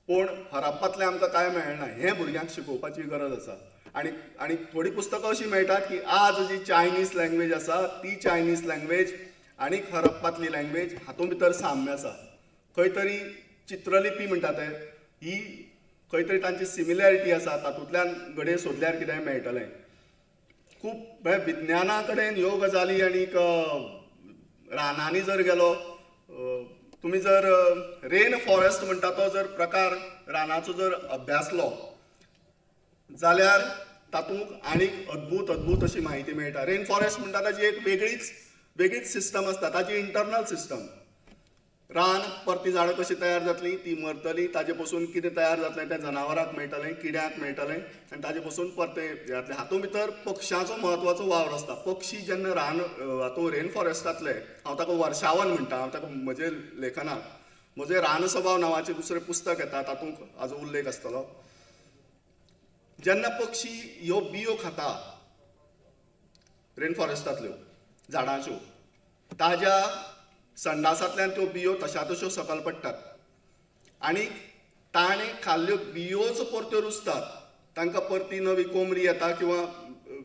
पूण हरप्पांतलें आमकां कांय मेळना. हें भुरग्यांक शिकोवपाची गरज आसा. आनी आनी थोडीं पुस्तकां अशीं मेळटात की आज जी चायनीज लँग्वेज आसा ती चायनीज लँग्वेज आनी हरप्पांतली लँग्वेज हातूंत भितर साम्य आसा. खंय तरी चित्रलिपी म्हणटा ते ही खंय तरी तांची सिमिलॅरिटी आसा, तातूंतल्यान घडये सोदल्यार कितेंय मेळटलें. खूब म्हळ्यार विज्ञाना कडेन ह्यो गजाली. आनीक रानांनी जर गेलो तुमी, जर रेन फॉरेस्ट म्हणटा तो जर प्रकार रानाचो जर अभ्यासलो जाल्यार तातूंत आनीक अद्भूत अद्भूत अशी म्हायती मेळटा. रेन फॉरेस्ट म्हणटा ताजी एक वेगळीच वेगळीच सिस्टम आसता, ताजी इंटरनल सिस्टम. रान परती झाडां कशीं तयार जातलीं, ती मरतली, ताजे पसून कितें तयार जातलें तें जनावरांक मेळटलें, किड्यांक मेळटलें आनी ताजे पसून परतें जातलें. हातूंत भितर पक्षांचो म्हत्वाचो वावर आसता. पक्षी जेन्ना रान हातूंत रेन फॉरेस्टांतले, हांव ताका वर्षावन म्हणटा, हांव ताका म्हजे लेखनाक म्हजें रानस्वभाव नांवाचें दुसरें पुस्तक येता तातूंत हाजो उल्लेख आसतलो. जेन्ना पक्षी ह्यो बियो खाता रेन फॉरेस्टांतल्यो झाडांच्यो, ताज्या संडासांतल्यान त्यो बियो तशा तश्यो सकयल पडटात आनी ताणें खाल्ल्यो बियोच परत्यो रुजतात. तांकां परती नवी कोमरी येता किंवा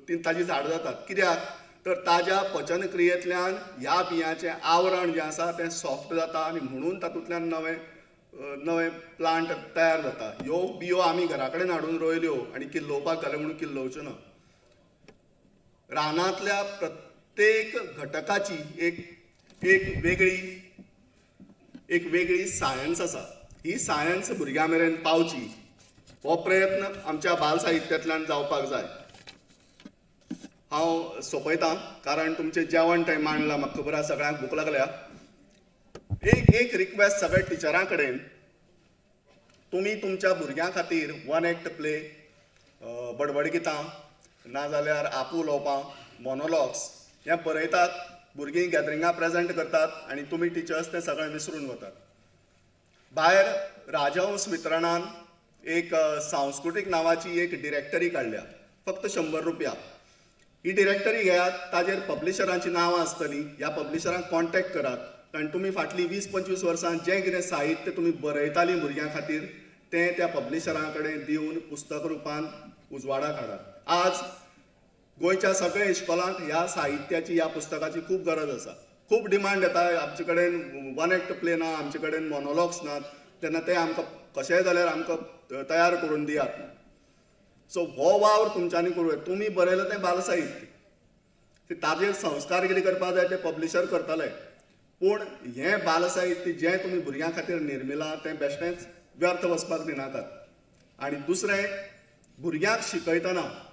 ती ताजी झाडां जातात. कित्याक तर ताज्या पचन क्रियेंतल्यान ह्या बियांचें आवरण जें आसा तें सॉफ्ट जाता आनी म्हणून तातूंतल्यान नवें नवें प्लांट तयार जाता. ह्यो बियो आमी घरा कडेन हाडून रोयल्यो आनी किल्लोवपाक घाल्यो म्हणून किल्लोवच्यो ना. रानांतल्या प्रत्येक घटकाची एक एक वेगळी सायन्स आसा. ही सायन्स भुरग्यां मेरेन पावची हो प्रयत्न आमच्या बाल साहित्यांतल्यान जावपाक जाय. हांव सोंपयतां कारण तुमचें जेवण टायम मांडलां, म्हाका खबर आसा सगळ्यांक भूक लागल्या. एक एक रिक्वेस्ट सगळ्या टिचरां कडेन, तुमी तुमच्या भुरग्यां खातीर वन एक्ट प्ले, बडबडगितां, नाजाल्यार आपउलोवपां, मोनोलॉग्स हें बरयतात, भुरगीं गॅदरिंगां प्रेजेंट करतात आनी तुमी टिचर्स तें सगळें विसरून वतात. भायर राजहंस वितरणान एक सांस्कृतीक नांवाची एक डिरेक्टरी काडल्या, फक्त 100 रुपया. ही डिरेक्टरी घेयात, ताजेर पब्लिशरांची नांवां आसतलीं, ह्या पब्लिशरांक कॉन्टेक्ट करात, कारण तुमी फाटलीं 20-25 वर्सां जें कितें साहित्य तुमी बरयतालीं भुरग्यां खातीर तें त्या पब्लिशरां कडेन दिवन पुस्तक रुपान उजवाडाक हाडात. आज गोंयच्या सगळ्या इश्कोलांक ह्या साहित्याची, ह्या पुस्तकाची खूब गरज आसा. खूब डिमांड येता, आमचे कडेन वन एक्ट प्ले ना, आमचे कडेन मोनोलॉग्स नात, तेन्ना ते आमकां कशेंय जाल्यार आमकां तयार करून दियात. सो हो वावर तुमच्यांनी करूं येता. तुमी बरयलें तें बालसाहित्य, ताजेर संस्कार कितें करपाक जाय ते पब्लिशर करतले, पूण हें बालसाहित्य जें तुमी भुरग्यां खातीर निर्मिलां तें बेश्टेंच व्यर्थ वचपाक दिनाकात. आनी दुसरें, भुरग्यांक शिकयतना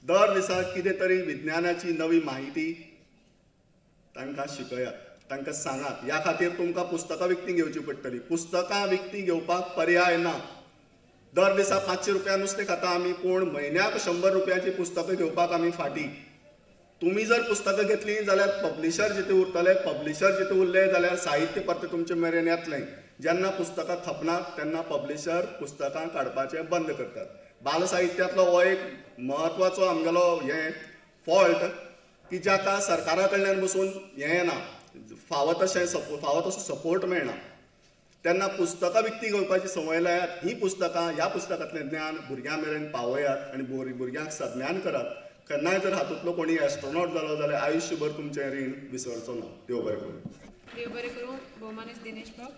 दर दिसा कितें तरी विज्ञानाची नवी म्हायती तांकां शिकयात, तांकां सांगात. ह्या खातीर तुमकां पुस्तकां विकतीं घेवची पडटलीं. पुस्तकां विकतीं घेवपाक पर्याय ना. दर दिसा 500 रुपया नुस्तें खाता आमी, पूण म्हयन्याक 100 रुपयांची पुस्तकां घेवपाक आमी फाटीं. तुमी जर पुस्तकां घेतलीं जाल्यार पब्लिशर जिते उरतले, पब्लिशर जिते उरले जाल्यार साहित्य परतें तुमचे मेरेन येतलें. जेन्ना पुस्तकां खपनात तेन्ना पब्लिशर पुस्तकां काडपाचें बंद करतात. बालसाहित्यांतलो हो एक म्हत्वाचो आमगेलो हें फॉल्ट की जाका सरकारा कडल्यान बसून हें येना, फावो तशें फावो तसो सपोर्ट मेळना. तेन्ना पुस्तकां विकतीं घेवपाची संवय लायात. हीं पुस्तकां, ह्या पुस्तकांतलें ज्ञान भुरग्यां मेरेन पावयात आनी भुरग्यांक सज्ञान करात. केन्नाय जर हातूंतलो कोणी एस्ट्रोनॉट जालो जाल्यार आयुश्यभर तुमचें रीण विसरचो ना. देव बरें करूं. देव बरें करूं. भोवमानेस्त दिनेश बाब.